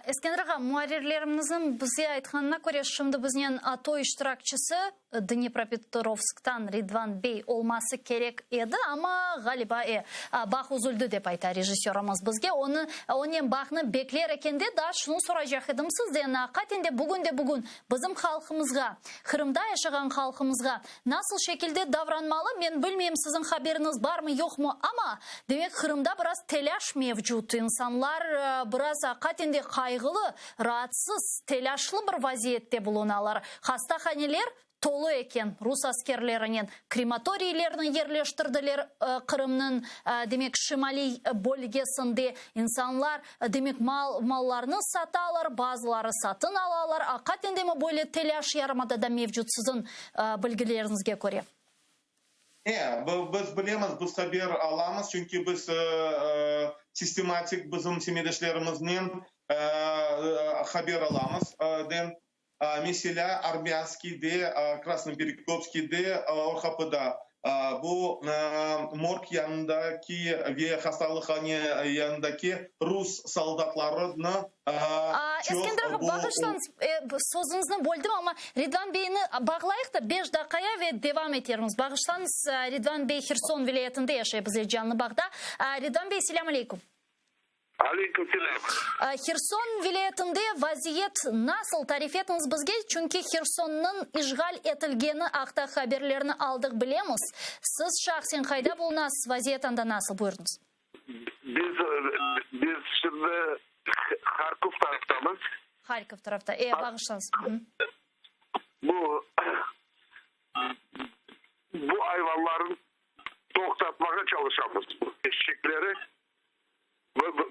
Eskender ağa, muarrirlerimizniñ bize aytqanına köre, şimdi biznen ATO iştirakçisi Dnepropetrovsktan Ridvan bey olması kerek edi, amma, ğaliba, e, bağ üzüldi, dep ayta rejissörımız bizge. Onı, onen bağnı bekler ekende, daa şunı soraycaq edim sizden, aqiqaten de bugün de bugün bizim halqımızğa, Qırımda yaşağan halqımızğa nasıl şekilde davranmalı, men bilmeyim, siziñ haberiñiz barmı, yoqmı, amma, demek, Qırımda biraz telâş mevcut, insanlar biraz aqiqaten de qayğılı, raatsız, telâşlı bir vaziyette bulunalar. Hastahaneler tolu eken rus askerlerinen, krematoriylerni yerleştirdiler Qırımnıñ, demek, şimaliy bölgesinde. İnsanlar, demek, mal, mallarını satalar, bazıları satın alalar. Aqiqaten demi böyle telâş yarımadada mevcut siziñ bilgileriñizge köre? E, biz bilemiz, biz haber alamız, çünki biz sistematik bizim semetdeşlerimiznen haber alamız. Den, meselâ, Armânskiyde, Krasnoperekopskiyde, Orhapıda, bu morg yanındaki ve hastalıhane yanındaki rus soldatlarını çoq Eskender ağa, bu. Bağışlañız, sözüñizni böldim, amma Ridvan beyni bağlayıq da beş daqqaya ve devam etermiz. Bağışlañız, Ridvan bey Herson vilâyetinde yaşay, bizle canlı bağda. Ridvan bey, selâm aleyküm. Aleyküm selâm. Herson vilâyetinde vaziyet nasıl, tarif etiñiz bizge, çünki Hersonnıñ işğal etilgeni aqta haberlerni aldıq, bilemiz. Siz şahsen qayda bulunasız, vaziyet anda nasıl, buyurıñız. Biz, biz şimdi Harkov taraftamız. Harkov tarafta. E, bağışlañız. Bu, bu ayvanlarnı toqtatmağa çalışamız, bu eşekleri.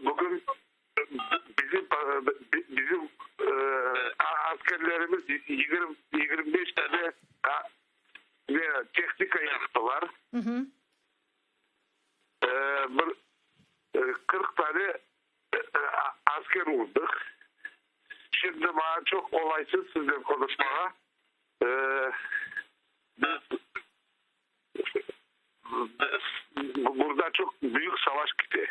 Bugün bizim, bizim. Askerlerimiz 25 tane tehnika yaqtılar. Bir 40 tane asker urdıq. Şimdi maña çoq qolaysız siznen qonuşmağa. Biz burada çoq büyük savaş kete.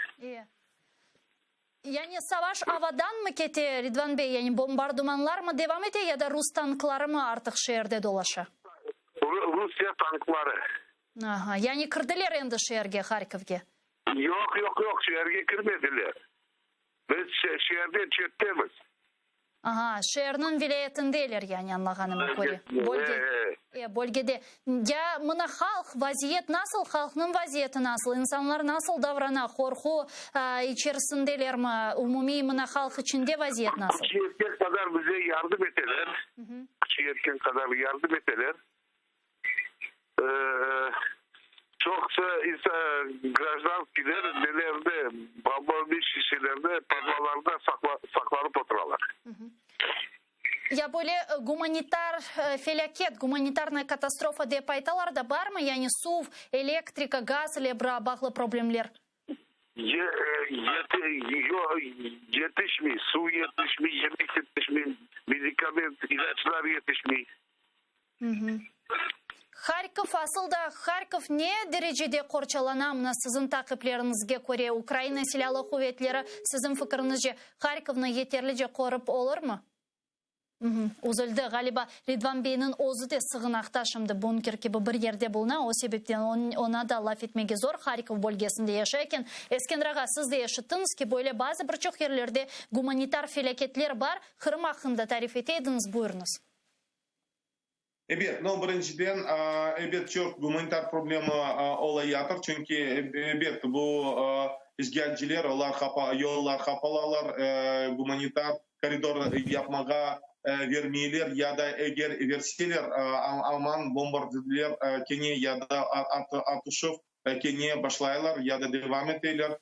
Yani savaş avadanmı kete, Ridvan bey, yani bombardımanlarmı devam ete ya da rus tanklarımı artıq şeerde dolaşa? Rusiye tankları. Aha, yani kirdiler endi şeerge, Harkovge? Yoq, yoq, yoq, şeerge kirmediler. Biz şeerden çettemiz. Aha, şeerniñ vilâyetindeler, yani, añlağanıma köre. Bölge, e, bölgede. Ya mına halq, vaziyet nasıl, halqnıñ vaziyeti nasıl, insanlar nasıl davrana, qorqu içerisindelermi, umumiy mına halq içinde vaziyet nasıl? Küçü yetken qadar bize yardım eteler, küçü yetken qadar yardım eteler. Çoqusı grajdanskiyler nelerde, bomba şişelerde, podvallarda saqlanıp oturalar. Ya böyle gumanitar felâket, gumanitarnaya katastrofa dep aytalar da, barmı? Yani suv, elektrika, gaz ile bağlı problemler? Yetişmey, suv yetişmey, yemek yetişmey, medikament, ilâclar yetişmey. Harkov, asıl da Harkov ne derecede qorçalana, mına siziñ taqipleriñizge köre, Ukraina Silâlı Quvetleri, siziñ fikiriñizce, Harkovnı yeterlice qorup olurmı? Üzüldi, ğaliba, Ridvan beyniñ özü de sığınaqta şimdi, bunker kibi bir yerde buluna, o sebepten oña da laf etmege zor, Harkov bölgesinde yaşay eken. Eskender ağa, siz de eşittiñiz ki, böyle bazı bir çoq yerlerde gumanitar felâketler bar, Qırım aqqında tarif ete ediñiz, buyurıñız. Ebet, no, birinciden, ebet, çoq gumanitar problema olayatır, çünki, ebet, bu işğalciler, olar yollar qapalalar, gumanitar koridor yapmağa vermeyler, ya da eger verseler, aman bombardiler kene ya da atışuv kene başlaylar ya da devam eteler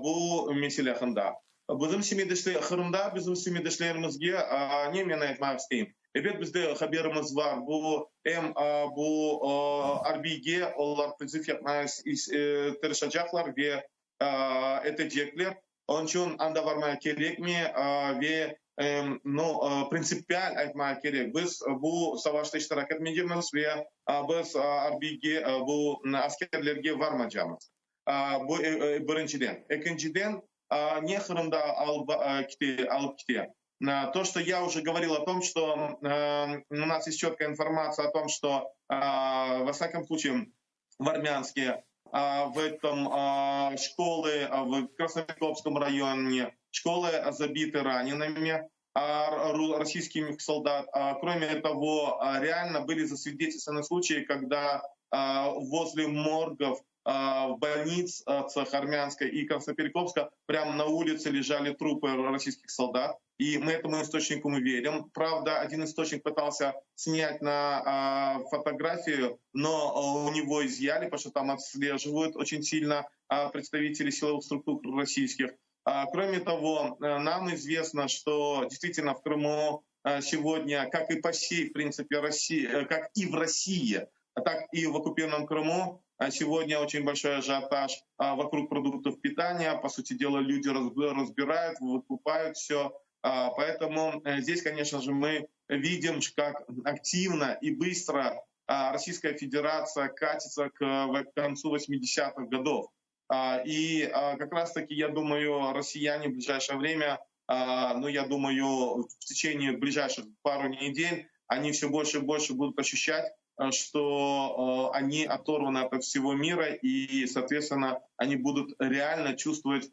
bu mesele aqqında. Bizim semetdeşler, Qırımda bizim semetdeşlerimizge ne men aytmaq isteyim? Ebet, bizde haberimiz bar, bu em bu arbiyge olar priziv yapmağa tırışacaqlar ve etecekler. Onıñ içün anda barmağa kerekmi ve no, printsipial aytmağa kerek, biz bu savaşta iştirak etmeycemiz ve biz arbiyge, bu askerlerge varmaycamız. Bu birinciden. Ekinciden, ne Qırımda alıp kete, alıp kete? То, что я уже говорил о том, что у нас есть четкая информация о том, что, во всяком случае, в Армянске, в этом школы в Красноперекопском районе, школы забиты ранеными российских солдат. Кроме того, реально были засвидетельствованы случаи, когда возле моргов в больницах Армянска и Красноперекопска прямо на улице лежали трупы российских солдат. И мы этому источнику мы верим. Правда, один источник пытался снять на фотографию, но у него изъяли, потому что там отслеживают очень сильно представители силовых структур российских. Кроме того, нам известно, что действительно в Крыму сегодня, как и по всей, в принципе, России, как и в России, так и в оккупированном Крыму, сегодня очень большой ажиотаж вокруг продуктов питания. По сути дела, люди разбирают, выкупают все. Поэтому здесь, конечно же, мы видим, как активно и быстро Российская Федерация катится к концу 80-х годов. И как раз-таки, я думаю, россияне в ближайшее время, ну, я думаю, в течение ближайших пару недель, они все больше и больше будут ощущать, что они оторваны от всего мира, и, соответственно, они будут реально чувствовать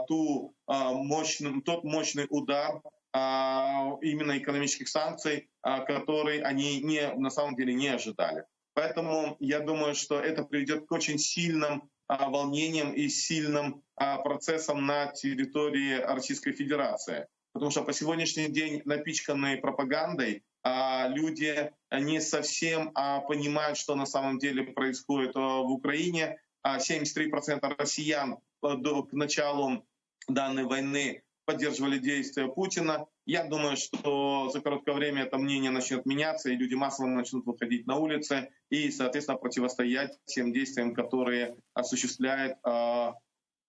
ту, мощный, тот мощный удар именно экономических санкций, который они не, на самом деле не ожидали. Поэтому я думаю, что это приведет к очень сильным волнениям и сильным процессам на территории Российской Федерации. Потому что по сегодняшний день, напичканные пропагандой, люди не совсем понимают, что на самом деле происходит в Украине. 73% россиян к началу данной войны поддерживали действия Путина. Я думаю, что за короткое время это мнение начнет меняться, и люди массово начнут выходить на улицы и, соответственно, противостоять тем действиям, которые осуществляет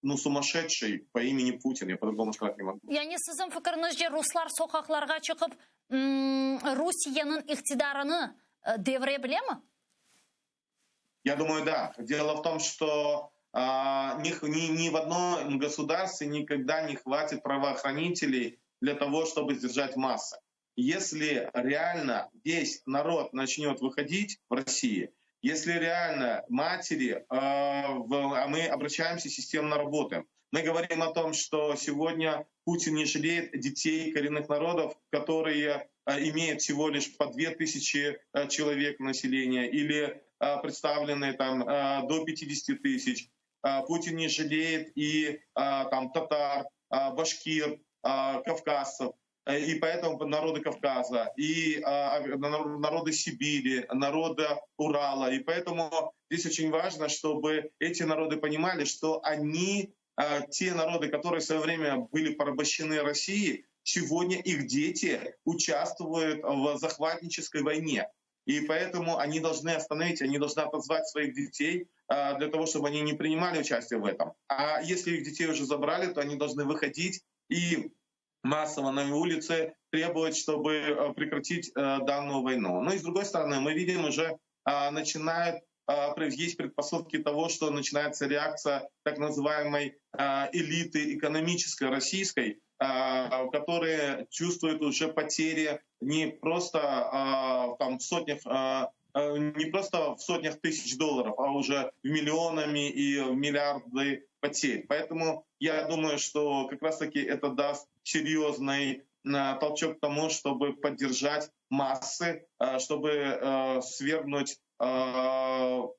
ну, сумасшедший по имени Путин, я по-другому сказать не могу. Yani siziñ fikiriñizce ruslar soqaqlarğa çıqıp Rusiyeniñ iqtidarını devire bilemi? Я думаю, да. Дело в том, что а, ни, ни, ни в одном государстве никогда не хватит правоохранителей для того, чтобы сдержать массы. Если реально весь народ начнет выходить в России, если реально матери, э, а мы обращаемся, системно работаем, мы говорим о том, что сегодня Путин не жалеет детей коренных народов, которые э, имеют всего лишь по 2000 э, человек населения или представлены там до 50 тысяч. Путин не жалеет и там татар, башкир, кавказцев. И поэтому народы Кавказа, и народы Сибири, народы Урала. И поэтому здесь очень важно, чтобы эти народы понимали, что они, те народы, которые в свое время были порабощены Россией, сегодня их дети участвуют в захватнической войне. И поэтому они должны остановить, они должны отозвать своих детей для того, чтобы они не принимали участие в этом. А если их детей уже забрали, то они должны выходить и массово на улице требовать, чтобы э, прекратить э, данную войну. Но и с другой стороны, мы видим уже а, начинает а, есть предпосылки того, что начинается реакция так называемой а, элиты экономической российской, которые чувствуют уже потери не просто там, в сотнях не просто в сотнях тысяч долларов, а уже в миллионами и в миллиарды потерь. Поэтому я думаю, что как раз-таки это даст серьезный толчок к тому, чтобы поддержать массы, чтобы свергнуть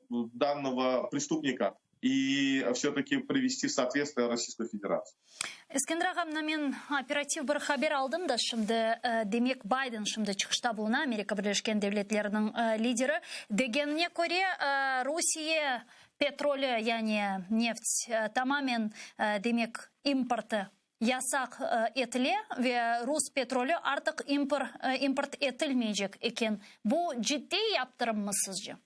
данного преступника и все-таки привести в соответствие Российскую Федерацию. Eskender ağa, mına men operativ bir haber aldım da şimdi, demek Bayden şimdi çıqışta buluna, Amerika Birleşken Devletleriniñ lideri. Degenine köre, Rusiye petroli, yani neft tamamen, demek, importı yasaq etile ve rus petroli artıq import etilmeycek eken. Bu ciddiy yaptırımmı sizce?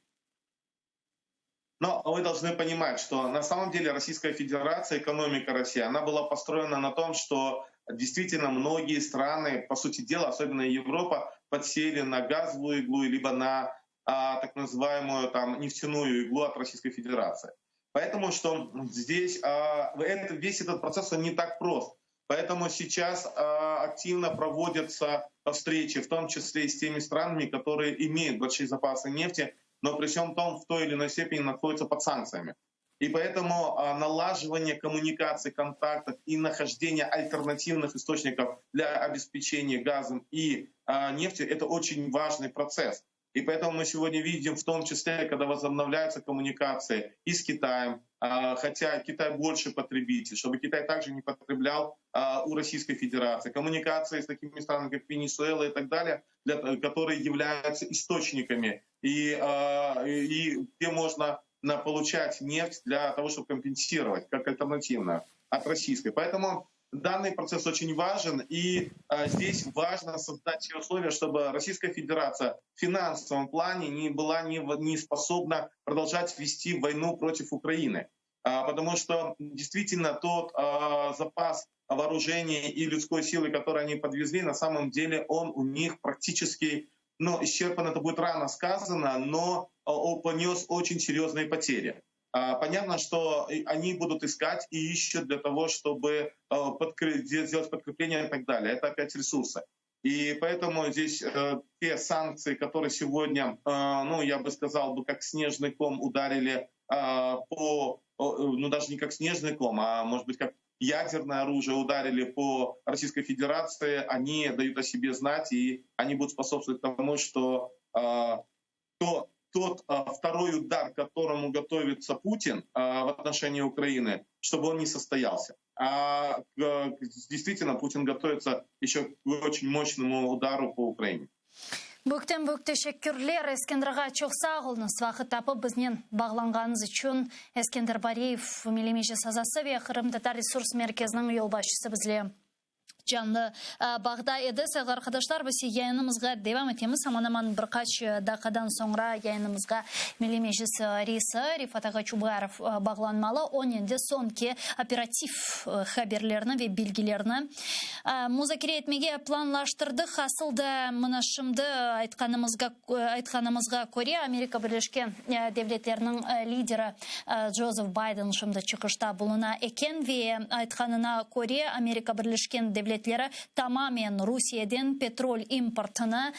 Но вы должны понимать, что на самом деле Российская Федерация, экономика России, она была построена на том, что действительно многие страны, по сути дела, особенно Европа, подсели на газовую иглу либо на а, так называемую там, нефтяную иглу от Российской Федерации. Поэтому что здесь а, это, весь этот процесс он не так прост. Поэтому сейчас а, активно проводятся встречи, в том числе и с теми странами, которые имеют большие запасы нефти, но при всем том в той или иной степени находятся под санкциями. И поэтому а, налаживание коммуникаций, контактов и нахождение альтернативных источников для обеспечения газом и а, нефтью — это очень важный процесс. И поэтому мы сегодня видим, в том числе, когда возобновляются коммуникации и с Китаем, а, хотя Китай больше потребитель, чтобы Китай также не потреблял у Российской Федерации. Коммуникации с такими странами, как Венесуэла и так далее, для, которые являются источниками и, и где можно получать нефть для того, чтобы компенсировать как альтернативную от российской. Поэтому данный процесс очень важен, и а, здесь важно создать все условия, чтобы Российская Федерация в финансовом плане не была не, не способна продолжать вести войну против Украины. А, потому что действительно тот а, запас вооружения и людской силы, который они подвезли, на самом деле он у них практически, ну, исчерпан, это будет рано сказано, но он понес очень серьезные потери. Понятно, что они будут искать и ищут для того, чтобы сделать подкрепление и так далее. Это опять ресурсы. И поэтому здесь э, те санкции, которые сегодня, э, ну, я бы сказал, бы, как снежный ком ударили э, по, ну, даже не как снежный ком, а может быть, как ядерное оружие ударили по Российской Федерации, они дают о себе знать, и они будут способствовать тому, что э, то, тот э, второй удар, к которому готовится Путин э, в отношении Украины, чтобы он не состоялся. А э, действительно Путин готовится еще к очень мощному удару по Украине. Büyükten büyük teşekkürler Eskender ağa çoq sağ oluñız vaqıt tapıp biznen bağlanğanıñız içün Eskender Bariyev Milliy Meclis azası ve Qırımtatar resurs merkeziniñ yolbaşçısı bizle. canlı bağda edi. Sayğılı arqadaşlar, biz yayınımızğa devam etemiz. Aman-aman bir qaç daqiqadan soñra yayınımızğa Milliy Meclis reisi Refat ağa Çubarov bağlanmalı. Onen de soñki operativ haberlerni ve bilgilerni muzakere etmege planlaştırdıq. Asıl da mına şimdi aytqanımızğa aytqanımızğa köre, Amerika Birleşken Devletleriniñ lideri Joseph Biden şimdi çıqışta buluna eken ve aytqanına köre, Amerika Birleşken Devletleri tamamen Rusiyeden petrol importını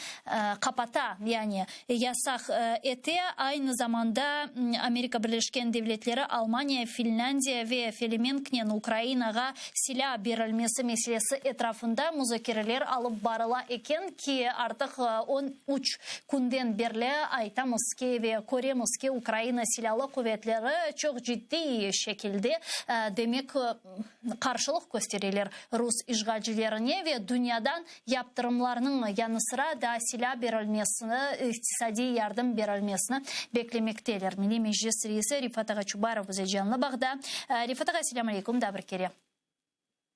qapata, yani yasaq ete. Aynı zamanda Amerika Birleşken Devletleri Almaniya, Finlândiya ve Felemenknen Ukrainağa silâ berilmesi meselesi etrafında muzakereler alıp barıla eken ki, artıq 13 künden berli aytamız ki ve köremiz ki, Ukraina Silâlı quvetleri çoq ciddiy şekilde, demek, qarşılıq köstereler rus işğalcilerine ve dünyadan yaptırımlarnıñ yanı sıra daa silâ berilmesini, iqtisadiy yardım berilmesini beklemekteler. Milliy Meclis reisi Refat ağa Çubarov bize canlı bağda. Refat ağa, selâm aleyküm, daa bir kere.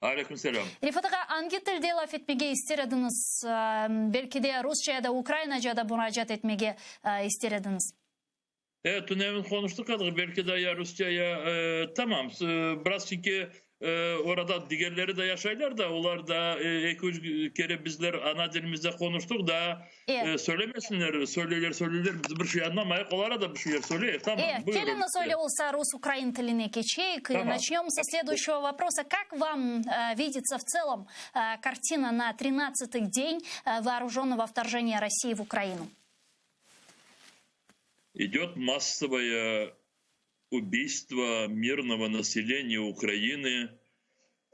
Aleyküm selâm. Refat ağa, angi tilde laf etmege ister ediñiz? Belki de rusça ya da ukrainaca da muracaat etmege ister ediñiz? Evet, tünevin qonuştıq edik, belki de ya rusça, ya tamam, biraz çünki orada digerleri de yaşaylar da, olar da eki-üç kere bizler ana dilimizde qonuştıq da, söylemesinler, söyleyler, söyleyler, biz bir şey añlamayıq, olara da bir şeyler söyleyik, tamam, buyurın. Keliñiz öyle olsa rus-ukrain tiline keçeyik. Начнем со следующего вопроса. Как вам видится в целом картина на тринадцатый день вооруженного вторжения России в Украину? Идет массовое убийство мирного населения Украины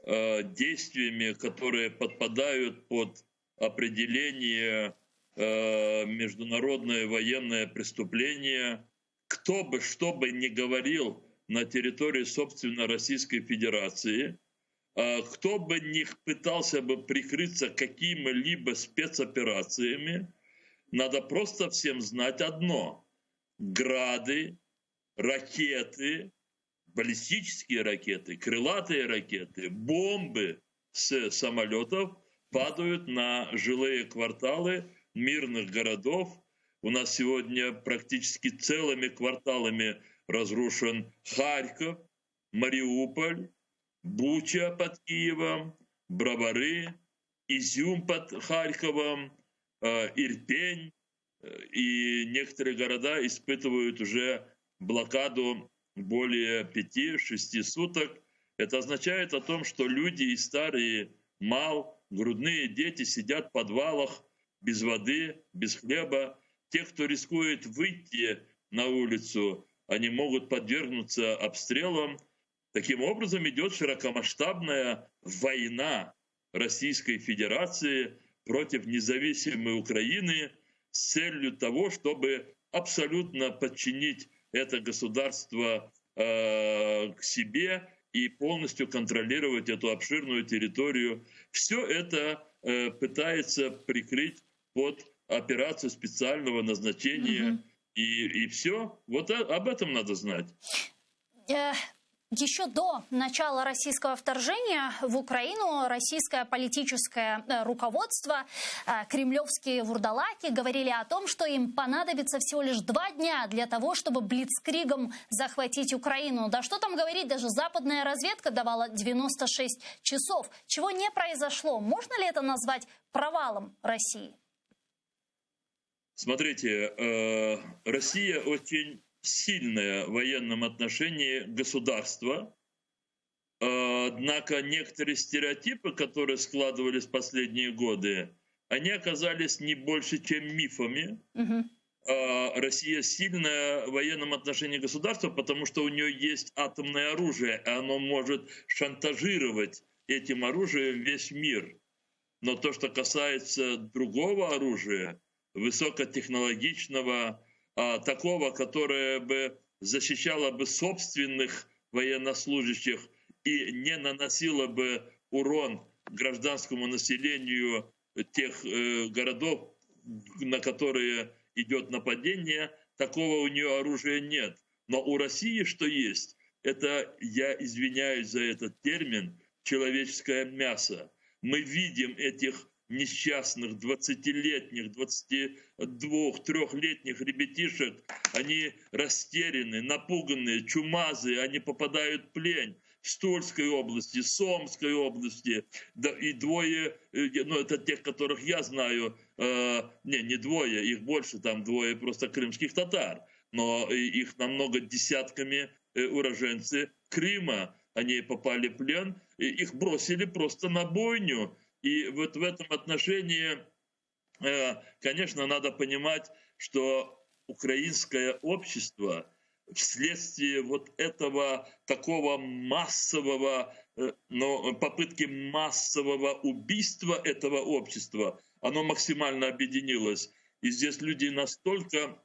действиями, которые подпадают под определение международное военное преступление. Кто бы что бы ни говорил на территории, собственно, Российской Федерации, кто бы ни пытался бы прикрыться какими-либо спецоперациями, надо просто всем знать одно. Грады, ракеты, баллистические ракеты, крылатые ракеты, бомбы с самолетов падают на жилые кварталы мирных городов. У нас сегодня практически целыми кварталами разрушен Харьков, Мариуполь, Буча под Киевом, Бровары, Изюм под Харьковом, Ирпень и некоторые города испытывают уже блокаду более 5-6 суток. Это означает о том, что люди и старые, мал, грудные дети сидят в подвалах без воды, без хлеба. Те, кто рискует выйти на улицу, они могут подвергнуться обстрелам. Таким образом идет широкомасштабная война Российской Федерации против независимой Украины с целью того, чтобы абсолютно подчинить это государство к себе и полностью контролировать эту обширную территорию. Все это пытается прикрыть под операцию специального назначения. И все. Вот об этом надо знать. Еще до начала российского вторжения в Украину российское политическое руководство, кремлевские вурдалаки говорили о том, что им понадобится всего лишь 2 дня для того, чтобы блицкригом захватить Украину. Да что там говорить, даже западная разведка давала 96 часов. Чего не произошло. Можно ли это назвать провалом России? Смотрите, Россия очень сильное в военном отношении государство. Однако некоторые стереотипы, которые складывались в последние годы, они оказались не больше, чем мифами. Россия сильная в военном отношении государство, потому что у нее есть атомное оружие, и оно может шантажировать этим оружием весь мир. Но то, что касается другого оружия, высокотехнологичного, такого, которое бы защищало бы собственных военнослужащих и не наносило бы урон гражданскому населению тех городов, на которые идет нападение, такого у нее оружия нет. Но у России что есть? Это, я извиняюсь за этот термин, человеческое мясо. Мы видим этих несчастных 20-летних, 22-3-летних ребятишек, они растеряны, напуганные, чумазые, они попадают в плен в Тульской области, Сомской области, да, и двое, э, ну это тех, которых я знаю, э, не, не двое, их больше, там двое просто крымских татар, но их намного десятками э, уроженцы Крыма, они попали в плен, и их бросили просто на бойню. И вот в этом отношении, э, конечно, надо понимать, что украинское общество вследствие вот этого такого массового, э, но попытки массового убийства этого общества, оно максимально объединилось. И здесь люди настолько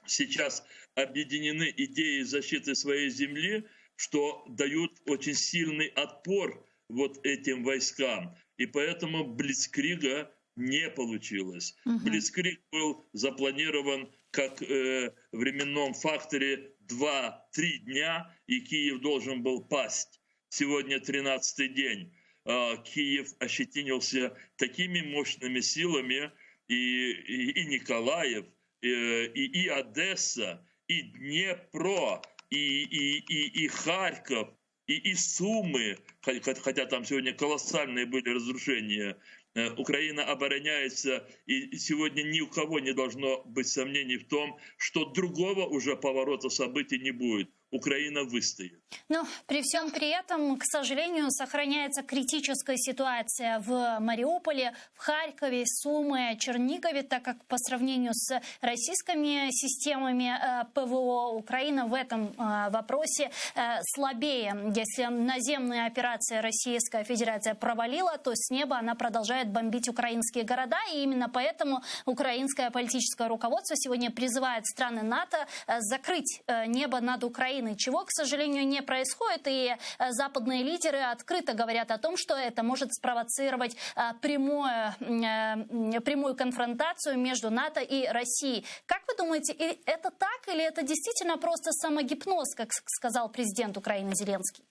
сейчас объединены идеей защиты своей земли, что дают очень сильный отпор вот этим войскам. И поэтому Блицкрига не получилось. Угу. Блицкриг был запланирован как э, временном факторе 2-3 дня, и Киев должен был пасть. Сегодня 13-й день. Э, Киев ощетинился такими мощными силами, и, и, и Николаев, и, и, и Одесса, и Днепро, и, и, и, и Харьков, и, и Сумы, хотя там сегодня колоссальные были разрушения, э, Украина обороняется, и сегодня ни у кого не должно быть сомнений в том, что другого уже поворота событий не будет. Украина выстоит. Но при всем при этом, к сожалению, сохраняется критическая ситуация в Мариуполе, в Харькове, Сумы, Чернигове, так как по сравнению с российскими системами э, ПВО Украина в этом э, вопросе э, слабее. Если наземные операции Российская Федерация провалила, то с неба она продолжает бомбить украинские города. И именно поэтому украинское политическое руководство сегодня призывает страны НАТО закрыть небо над Украиной Украины, чего, к сожалению, не происходит. И э, западные лидеры открыто говорят о том, что это может спровоцировать э, прямое, э, прямую конфронтацию между НАТО и Россией. Как вы думаете, это так или это действительно просто самогипноз, как сказал президент Украины Зеленский?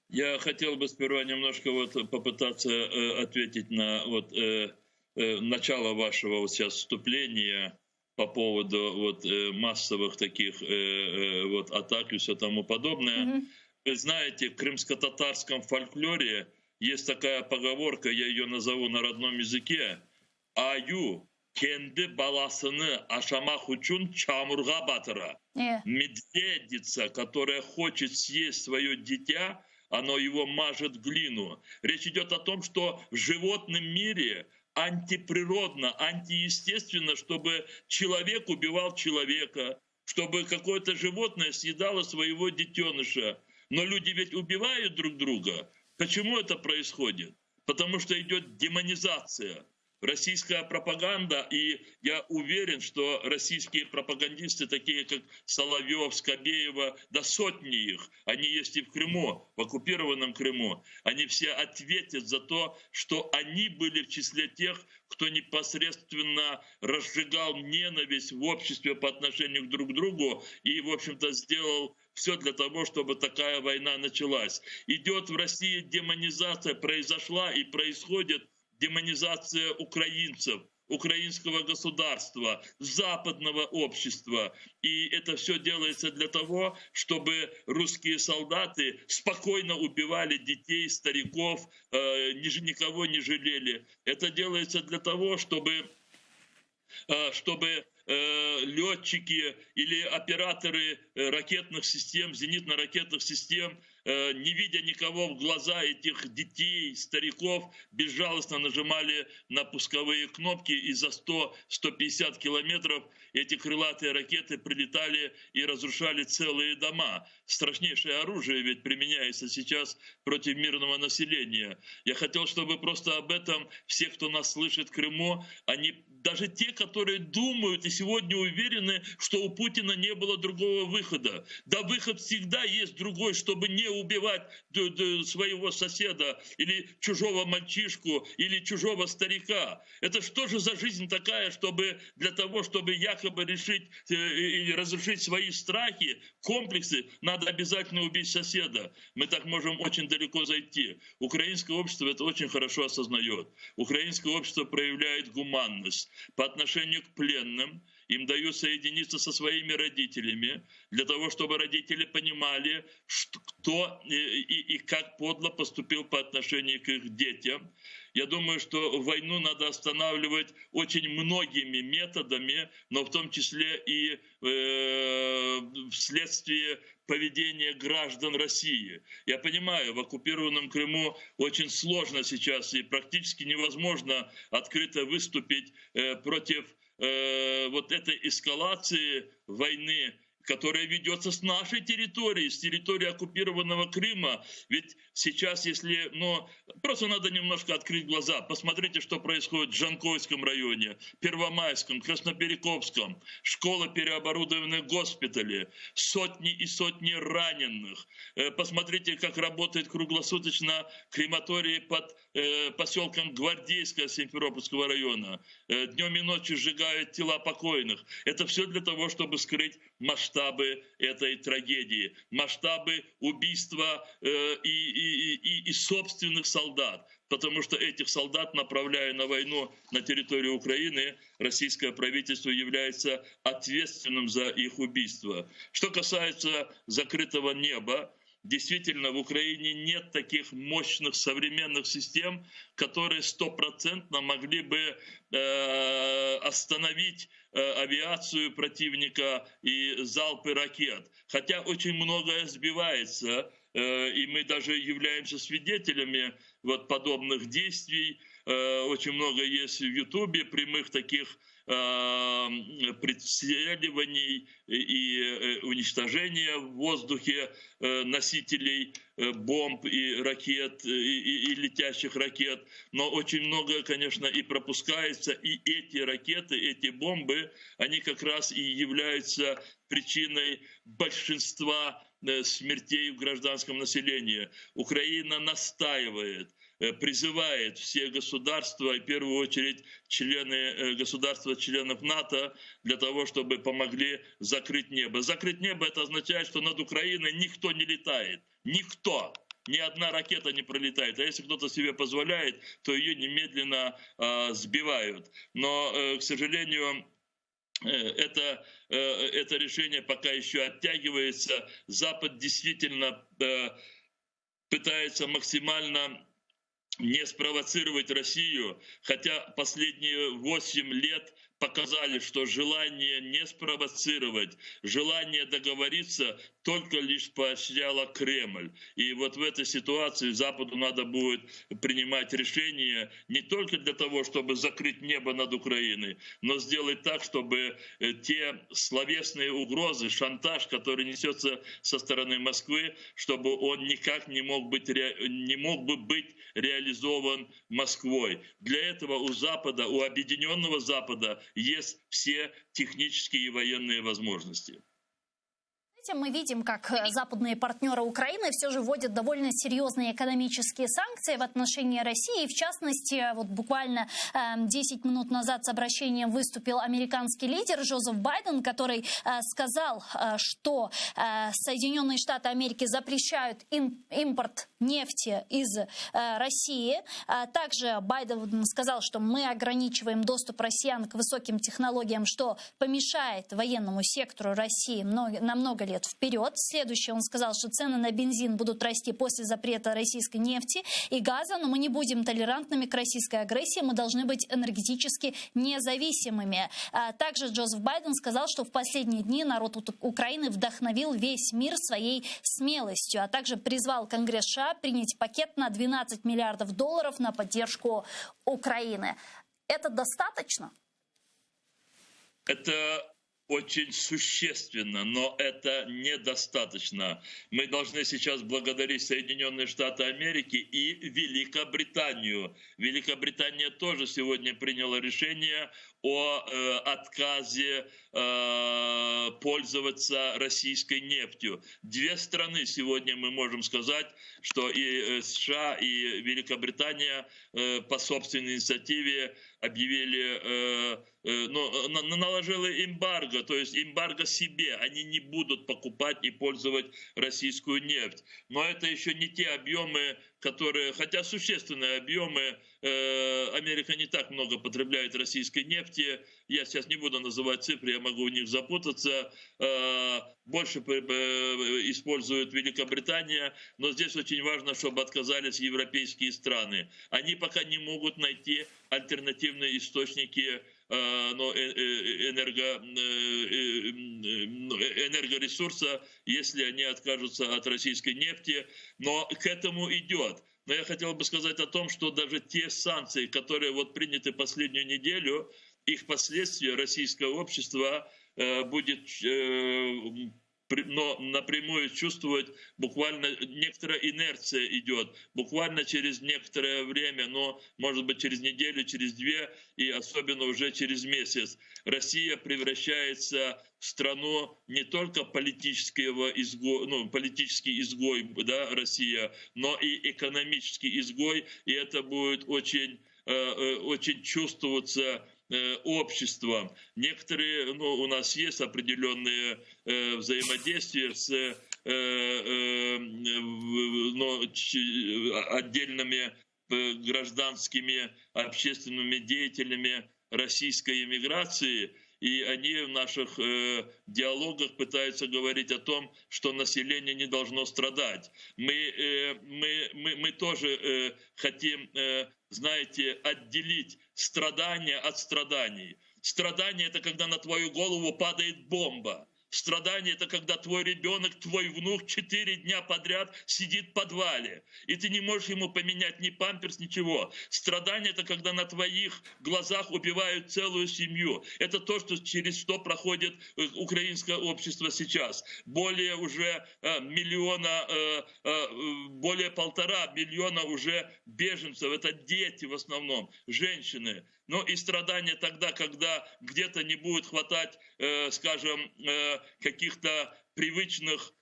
Я хотел бы сперва немножко вот попытаться ответить на вот, начало вашего вот сейчас вступления по поводу вот э, массовых таких э, э, вот атак и все тому подобное. Mm-hmm. Вы знаете, в крымско-татарском фольклоре есть такая поговорка, я ее назову на родном языке. Ayu kendi balasını aşamaq içün çamurğa batıra. Yeah. Медведица, которая хочет съесть свое дитя, оно его мажет глину. Речь идет о том, что в животном мире антиприродно, антиестественно, чтобы человек убивал человека, чтобы какое-то животное съедало своего детеныша. Но люди ведь убивают друг друга. Почему это происходит? Потому что идет демонизация. Российская пропаганда, и я уверен, что российские пропагандисты, такие как Соловьев, Скабеева, да сотни их, они есть и в Крыму, в оккупированном Крыму, они все ответят за то, что они были в числе тех, кто непосредственно разжигал ненависть в обществе по отношению друг к другу и, в общем-то, сделал все для того, чтобы такая война началась. Идет в России демонизация, произошла и происходит демонизация украинцев, украинского государства, западного общества. И это все делается для того, чтобы русские солдаты спокойно убивали детей, стариков, э, никого не жалели. Это делается для того, чтобы, э, чтобы э, летчики или операторы ракетных систем, зенитно-ракетных систем Э, не видя никого в глаза этих детей, стариков, безжалостно нажимали на пусковые кнопки, и за 100-150 километров эти крылатые ракеты прилетали и разрушали целые дома. Страшнейшее оружие ведь применяется сейчас против мирного населения. Я хотел, чтобы просто об этом все, кто нас слышит в Крыму, они даже те, которые думают и сегодня уверены, что у Путина не было другого выхода. Да выход всегда есть другой, чтобы не убивать своего соседа или чужого мальчишку или чужого старика. Это что же за жизнь такая, чтобы для того, чтобы якобы решить э, или разрушить свои страхи, комплексы, надо. надо обязательно убить соседа. Мы так можем очень далеко зайти. Украинское общество это очень хорошо осознает. Украинское общество проявляет гуманность по отношению к пленным. Им дают соединиться со своими родителями, для того, чтобы родители понимали, кто и, и, и как подло поступил по отношению к их детям. Я думаю, что войну надо останавливать очень многими методами, но в том числе и э, вследствие поведения граждан России. Я понимаю, в оккупированном Крыму очень сложно сейчас и практически невозможно открыто выступить э, против э, вот этой эскалации войны которая ведется с нашей территории, с территории оккупированного Крыма. Ведь сейчас, если, ну, просто надо немножко открыть глаза. Посмотрите, что происходит в Джанкойском районе, Первомайском, Красноперекопском. Школы переоборудованы госпитали, сотни и сотни раненых. Э, посмотрите, как работает круглосуточно крематорий под э, поселком Гвардейское Симферопольского района. Э, Днем и ночью сжигают тела покойных. Это все для того, чтобы скрыть масштабы этой трагедии, масштабы убийства э, и, и, и, и собственных солдат. Потому что этих солдат, направляя на войну на территорию Украины, российское правительство является ответственным за их убийство. Что касается закрытого неба, Действительно, в Украине нет таких мощных современных систем, которые стопроцентно могли бы э, остановить э, авиацию противника и залпы ракет. Хотя очень многое сбивается, э, и мы даже являемся свидетелями вот подобных действий. Э, очень много есть в Ютубе прямых таких прицеливаний и э, уничтожения в воздухе э, носителей э, бомб и ракет, и, и, и летящих ракет. Но очень много, конечно, и пропускается. И эти ракеты, эти бомбы, они как раз и являются причиной большинства смертей в гражданском населении. Украина настаивает, призывает все государства, и в первую очередь члены э, государства, членов НАТО, для того, чтобы помогли закрыть небо. Закрыть небо это означает, что над Украиной никто не летает. Никто. Ни одна ракета не пролетает. А если кто-то себе позволяет, то ее немедленно э, сбивают. Но, э, к сожалению, э, это, э, это решение пока еще оттягивается. Запад действительно э, пытается максимально не спровоцировать Россию, хотя последние 8 лет показали, что желание не спровоцировать, желание договориться только лишь поощряло Кремль. И вот в этой ситуации Западу надо будет принимать решение не только для того, чтобы закрыть небо над Украиной, но сделать так, чтобы э, те словесные угрозы, шантаж, который несется со стороны Москвы, чтобы он никак не мог, быть, не мог бы быть реализован Москвой. Для этого у Запада, у Объединенного Запада есть все технические и военные возможности. Мы видим, как э, западные партнеры Украины все же вводят довольно серьезные экономические санкции в отношении России. В частности, вот буквально 10 эм, минут назад с обращением выступил американский лидер Джозеф Байден, который э, сказал, э, что Соединенные Штаты Америки запрещают импорт нефти из России. Также Байден сказал, что мы ограничиваем доступ россиян к высоким технологиям, что помешает военному сектору России на много лет вперед. Следующее, он сказал, что цены на бензин будут расти после запрета российской нефти и газа, но мы не будем толерантными к российской агрессии, мы должны быть энергетически независимыми. А также Джозеф Байден сказал, что в последние дни народ Украины вдохновил весь мир своей смелостью, а также призвал Конгресс США принять пакет на 12 миллиардов долларов на поддержку Украины. Это достаточно? Это очень существенно, но это недостаточно. Мы должны сейчас благодарить Соединенные Штаты Америки и Великобританию. Великобритания тоже сегодня приняла решение О отказе пользоваться российской нефтью. Две страны сегодня мы можем сказать, что и США, и Великобритания по собственной инициативе объявили, ну, наложили эмбарго, то есть эмбарго себе. Они не будут покупать и пользовать российскую нефть. Но это еще не те объемы, которые, хотя существенные объемы, Америка не так много потребляет российской нефти. Я сейчас не буду называть цифры, я могу в них запутаться. Больше использует Великобритания, но здесь очень важно, чтобы отказались европейские страны. Они пока не могут найти альтернативные источники но, энерго, энергоресурса, если они откажутся от российской нефти. Но к этому идет. Но я хотел бы сказать о том, что даже те санкции, которые вот приняты последнюю неделю, их последствия российское общество будет но напрямую чувствовать, буквально некоторая инерция идет, буквально через некоторое время, но может быть через неделю, через две и особенно уже через месяц. Россия превращается в страну не только политического изго, ну, политический изгой, да, Россия, но и экономический изгой, и это будет очень, очень чувствоваться обществом. Некоторые, ну, у нас есть определенные э, взаимодействия с э, э, ну, отдельными гражданскими общественными деятелями российской эмиграции, и они в наших э, диалогах пытаются говорить о том, что население не должно страдать. Мы, э, мы, мы, мы тоже э, хотим, э, знаете, отделить страдания от страданий. Страдание — это когда на твою голову падает бомба. Страдание — это когда твой ребенок, твой внук 4 дня подряд сидит в подвале, и ты не можешь ему поменять ни памперс, ничего. Страдание — это когда на твоих глазах убивают целую семью. Это то, что через что проходит украинское общество сейчас. Более уже миллиона, более 1,5 миллиона уже беженцев. Это дети в основном, женщины. Но и страдания тогда, когда где-то не будет хватать, скажем, каких-то привычных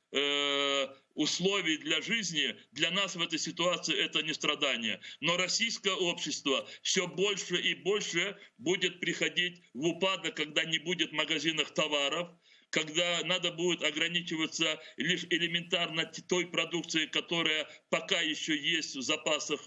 условий для жизни, для нас в этой ситуации это не страдание. Но российское общество все больше и больше будет приходить в упадок, когда не будет в магазинах товаров, когда надо будет ограничиваться лишь элементарно той продукцией, которая пока еще есть в запасах,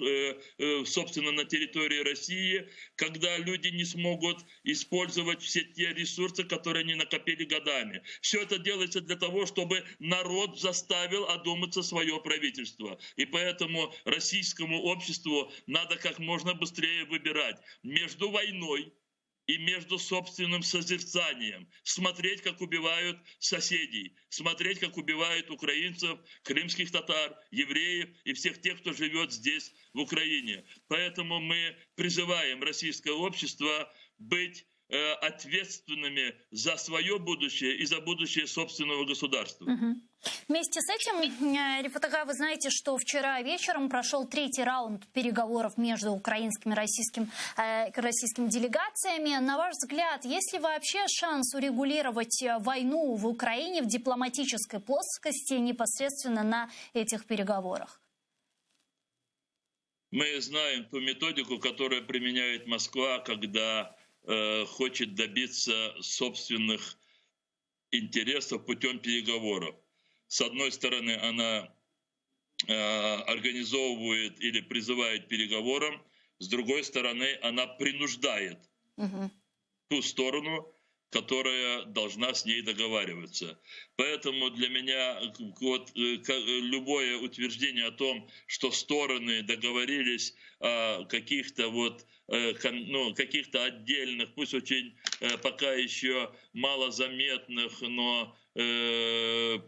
собственно, на территории России, когда люди не смогут использовать все те ресурсы, которые они накопили годами. Все это делается для того, чтобы народ заставил одуматься свое правительство. И поэтому российскому обществу надо как можно быстрее выбирать между войной и между собственным созерцанием. Смотреть, как убивают соседей, смотреть, как убивают украинцев, крымских татар, евреев и всех тех, кто живет здесь, в Украине. Поэтому мы призываем российское общество быть ответственными за свое будущее и за будущее собственного государства. Угу. Вместе с этим, Рефат ağa, вы знаете, что вчера вечером прошел третий раунд переговоров между украинскими и российским, российскими делегациями. На ваш взгляд, есть ли вообще шанс урегулировать войну в Украине в дипломатической плоскости непосредственно на этих переговорах? Мы знаем ту методику, которую применяет Москва, когда хочет добиться собственных интересов путем переговоров. С одной стороны, она организовывает или призывает переговорам, с другой стороны, она принуждает угу. ту сторону, которая должна с ней договариваться. Поэтому для меня вот, любое утверждение о том, что стороны договорились о каких-то вот, ну, каких-то отдельных, пусть очень пока еще малозаметных, но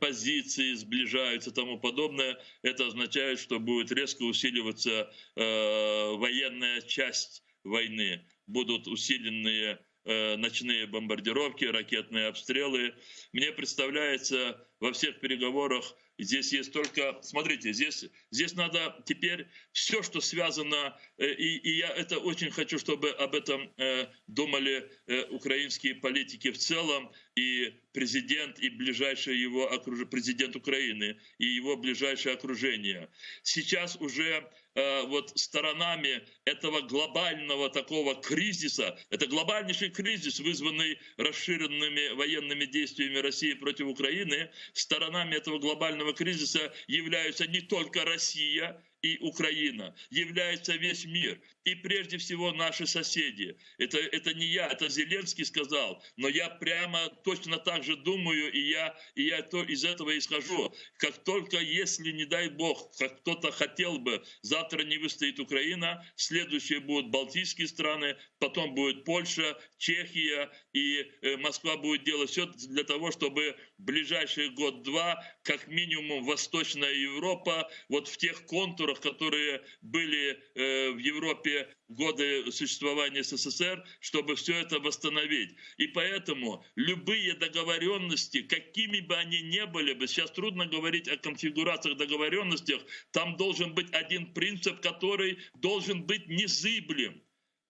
позиции сближаются и тому подобное, это означает, что будет резко усиливаться военная часть войны, будут усиленные ночные бомбардировки, ракетные обстрелы. Мне представляется, во всех переговорах Здесь есть только, смотрите, здесь, здесь надо теперь все, что связано, э, и, и я это очень хочу, чтобы об этом э, думали э, украинские политики в целом, и президент, и ближайшее его окружение, президент Украины, и его ближайшее окружение. Сейчас уже вот сторонами этого глобального такого кризиса, это глобальнейший кризис, вызванный расширенными военными действиями России против Украины, сторонами этого глобального кризиса являются не только Россия и Украина, является весь мир. И прежде всего наши соседи. Это, это не я, это Зеленский сказал, но я прямо точно так же думаю, и я, и я то, из этого исхожу. Как только, если, не дай бог, как кто-то хотел бы, завтра не выстоит Украина, следующие будут Балтийские страны, потом будет Польша, Чехия, и э, Москва будет делать все для того, чтобы в ближайший год-два, как минимум, Восточная Европа, вот в тех контурах, которые были э, в Европе в годы существования СССР, чтобы все это восстановить. И поэтому любые договоренности, какими бы они ни были бы, сейчас трудно говорить о конфигурациях договоренностях, там должен быть один принцип, который должен быть незыблем.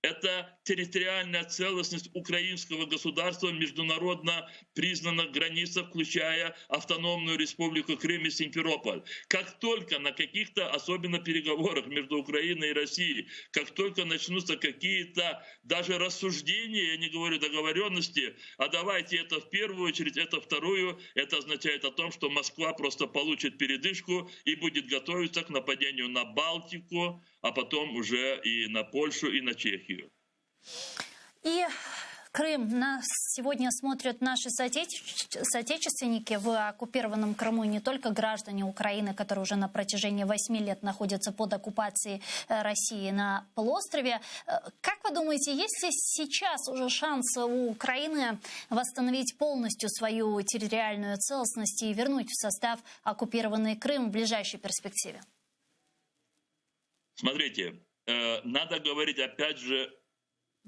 Это территориальная целостность украинского государства в международно признанных границах, включая автономную республику Крым и Симферополь. Как только на каких-то, особенно переговорах между Украиной и Россией, как только начнутся какие-то даже рассуждения, я не говорю договоренности, а давайте это в первую очередь, это вторую, это означает о том, что Москва просто получит передышку и будет готовиться к нападению на Балтику, а потом уже и на Польшу, и на Чехию. И Крым. Нас сегодня смотрят наши соотечественники в оккупированном Крыму, не только граждане Украины, которые уже на протяжении 8 лет находятся под оккупацией э, России на полуострове. Э, как вы думаете, есть ли сейчас уже шанс у Украины восстановить полностью свою территориальную целостность и вернуть в состав оккупированный Крым в ближайшей перспективе? Смотрите, э, надо говорить опять же,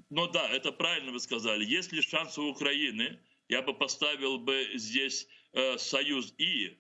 ну да, это правильно вы сказали. Есть ли шанс у Украины, я бы поставил бы здесь э, союз И,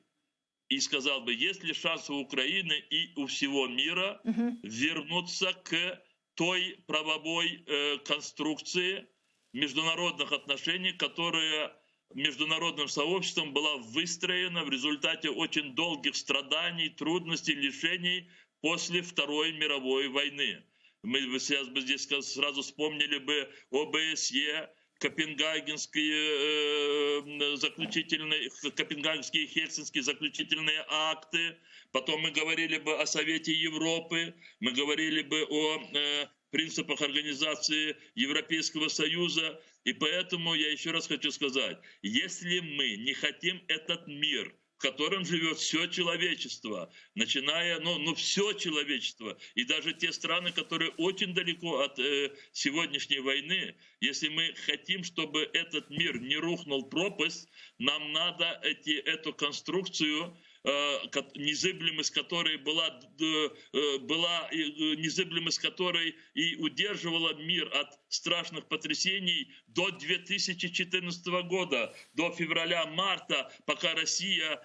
и сказал бы, есть ли шанс у Украины и у всего мира угу. вернуться к той правовой э, конструкции международных отношений, которая международным сообществом была выстроена в результате очень долгих страданий, трудностей, лишений после Второй мировой войны. Мы сейчас бы здесь сразу вспомнили бы ОБСЕ, Копенгагенские э, заключительные, Копенгагенские и Хельсинские заключительные акты. Потом мы говорили бы о Совете Европы, мы говорили бы о э, принципах организации Европейского Союза. И поэтому я еще раз хочу сказать, если мы не хотим этот мир – в котором живет все человечество, начиная, ну, ну все человечество, и даже те страны, которые очень далеко от э, сегодняшней войны, если мы хотим, чтобы этот мир не рухнул пропасть, нам надо эти, эту конструкцию незыблемость которой была, э, была э, незыблемость которой и удерживала мир от страшных потрясений до 2014 года, до февраля-марта, пока Россия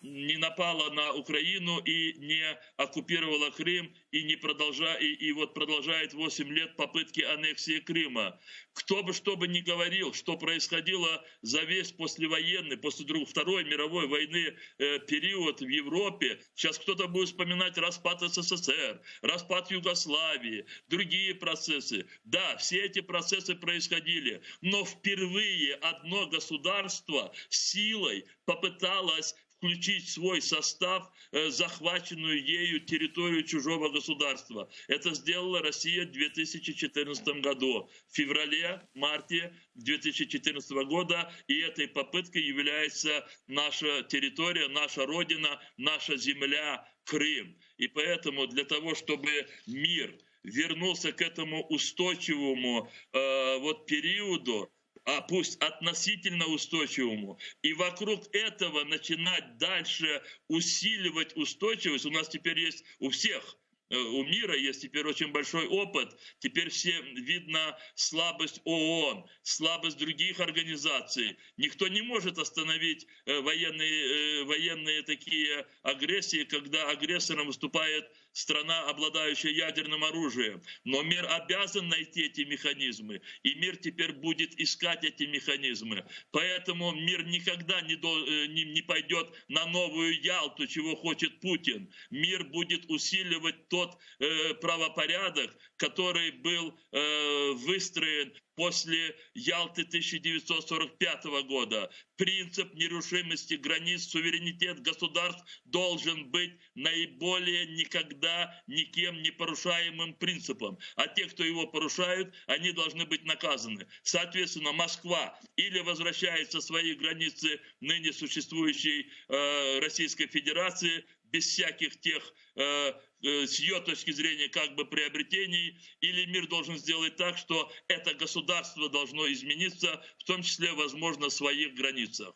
не напала на Украину и не оккупировала Крым и не продолжа, и, и вот продолжает 8 лет попытки аннексии Крыма. Кто бы что бы ни говорил, что происходило за весь послевоенный, после Второй мировой войны э, период в Европе, сейчас кто-то будет вспоминать распад СССР, распад Югославии, другие процессы. Да, все эти процессы происходили, но впервые одно государство силой попыталось включить в свой состав э, захваченную ею территорию чужого государства. Это сделала Россия в 2014 году, в феврале-марте 2014 года, и этой попыткой является наша территория, наша родина, наша земля Крым. И поэтому для того, чтобы мир вернулся к этому устойчивому э, вот периоду, а пусть относительно устойчивому, и вокруг этого начинать дальше усиливать устойчивость. У нас теперь есть у всех. У мира есть теперь очень большой опыт. Теперь все видно слабость ООН, слабость других организаций. Никто не может остановить военные, военные такие агрессии, когда агрессором выступает страна, обладающая ядерным оружием. Но мир обязан найти эти механизмы, и мир теперь будет искать эти механизмы. Поэтому мир никогда не, до, не, не пойдет на новую Ялту, чего хочет Путин. Мир будет усиливать тот э, правопорядок, который был э, выстроен после Ялты 1945 года. Принцип нерушимости границ, суверенитет государств должен быть наиболее никогда никем не порушаемым принципом. А те, кто его порушают, они должны быть наказаны. Соответственно, Москва или возвращается в свои границы ныне существующей э, Российской Федерации, без всяких тех, э, с ее точки зрения, как бы приобретений, или мир должен сделать так, что это государство должно измениться, в том числе, возможно, в своих границах.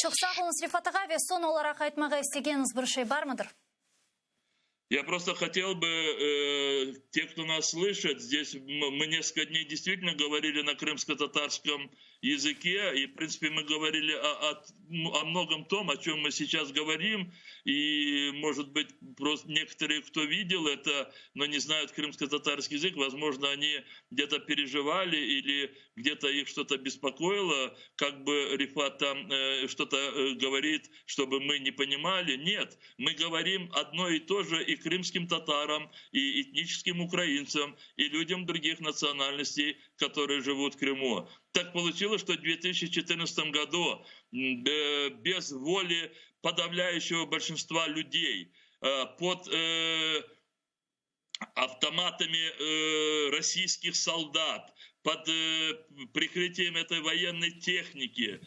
Çoq sağ oluñız, Refat ağa, ve soñ olaraq aytmağa istegeniñiz bir şey barmıdır? Я просто хотел бы, э, те, кто нас слышит, здесь мы несколько дней действительно говорили на крымско-татарском языке, и, в принципе, мы говорили о, о, о многом том, о чем мы сейчас говорим, и, может быть, просто некоторые, кто видел это, но не знают крымско-татарский язык, возможно, они где-то переживали или где-то их что-то беспокоило, как бы Рифат там э, что-то э, говорит, чтобы мы не понимали. Нет, мы говорим одно и то же и крымским татарам, и этническим украинцам, и людям других национальностей, которые живут в Крыму. Так получилось, что в 2014 году без воли подавляющего большинства людей под автоматами российских солдат, под прикрытием этой военной техники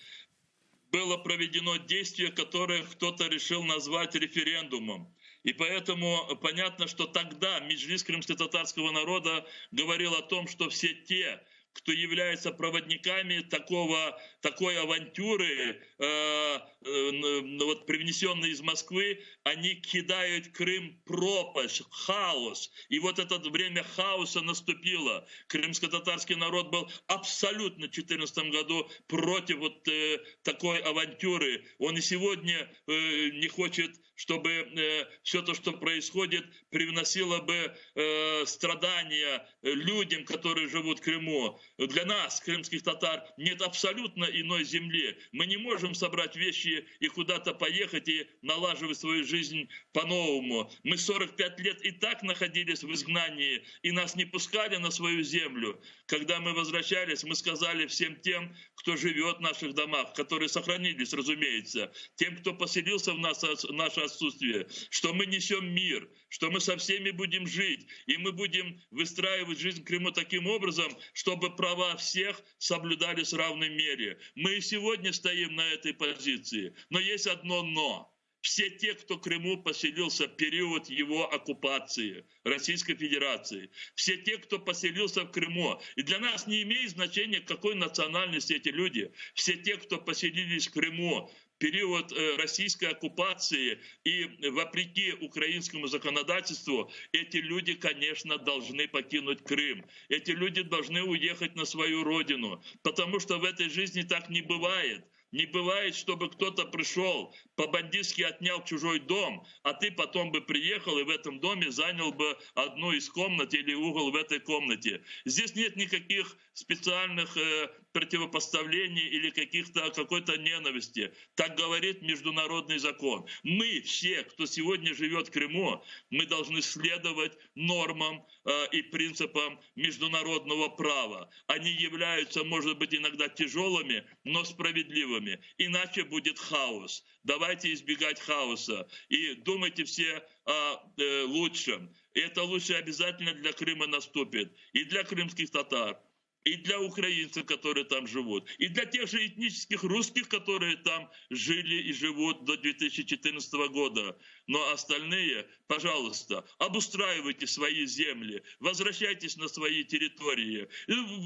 было проведено действие, которое кто-то решил назвать референдумом. И поэтому понятно, что тогда Меджлис крымско-татарского народа говорил о том, что все те, кто является проводниками такого, такой авантюры, э, э, вот, привнесенной из Москвы, они кидают Крым пропасть, хаос. И вот это время хаоса наступило. Крымско-татарский народ был абсолютно в 2014 году против вот э, такой авантюры. Он и сегодня э, не хочет, чтобы э, все то, что происходит, привносило бы э, страдания людям, которые живут в Крыму. Для нас, крымских татар, нет абсолютно иной земли. Мы не можем собрать вещи и куда-то поехать и налаживать свою жизнь по-новому. Мы 45 лет и так находились в изгнании, и нас не пускали на свою землю. Когда мы возвращались, мы сказали всем тем, кто живет в наших домах, которые сохранились, разумеется, тем, кто поселился в нас, наше отсутствие, что мы несем мир, что мы со всеми будем жить, и мы будем выстраивать жизнь в Крыму таким образом, чтобы права всех соблюдались в равной мере. Мы и сегодня стоим на этой позиции, но есть одно «но». Все те, кто в Крыму поселился в период его оккупации Российской Федерации, все те, кто поселился в Крыму, и для нас не имеет значения, какой национальности эти люди, все те, кто поселились в Крыму в период российской оккупации и вопреки украинскому законодательству, эти люди, конечно, должны покинуть Крым. Эти люди должны уехать на свою родину, потому что в этой жизни так не бывает. Не бывает, чтобы кто-то пришел, по-бандитски отнял чужой дом, а ты потом бы приехал и в этом доме занял бы одну из комнат или угол в этой комнате. Здесь нет никаких специальных э, противопоставлений или каких-то, какой-то ненависти. Так говорит международный закон. Мы все, кто сегодня живет в Крыму, мы должны следовать нормам э, и принципам международного права. Они являются, может быть, иногда тяжелыми, но справедливыми. Иначе будет хаос. Давайте избегать хаоса. И думайте все о э, лучшем. И это лучшее обязательно для Крыма наступит. И для крымских татар, и для украинцев, которые там живут, и для тех же этнических русских, которые там жили и живут до 2014 года. Но остальные, пожалуйста, обустраивайте свои земли, возвращайтесь на свои территории,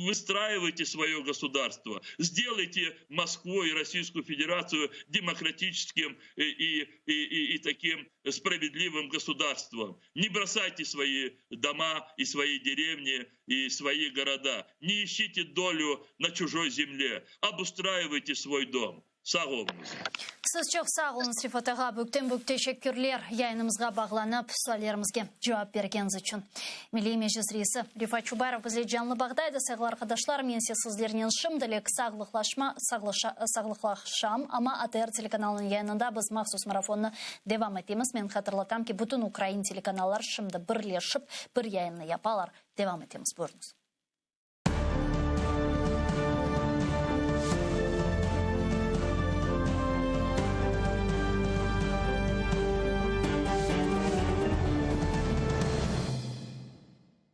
выстраивайте свое государство, сделайте Москву и Российскую Федерацию демократическим и, и, и, и таким справедливым государством. Не бросайте свои дома и свои деревни и свои города. Не ищите долю на чужой земле. Обустраивайте свой дом. Sağ oluñız. Siz çoq sağ oluñız, Refat ağa. Büyükten büyük teşekkürler yayınımızğa bağlanıp, suallerimizge cevap bergeniñiz içün. Milliy Meclis reisi Refat Çubarov bizle canlı bağda edi. Sayğılı arqadaşlar, men ise sizlernen şimdilik sağlıqlaşma, sağlıqlaşam, amma ATR telekanalınıñ yayınında biz mahsus marafonnı devam etemiz. Men hatırlatam ki, bütün ukrain telekanallar şimdi birleşip bir yayınnı yapalar. Devam etemiz. Buyurıñız.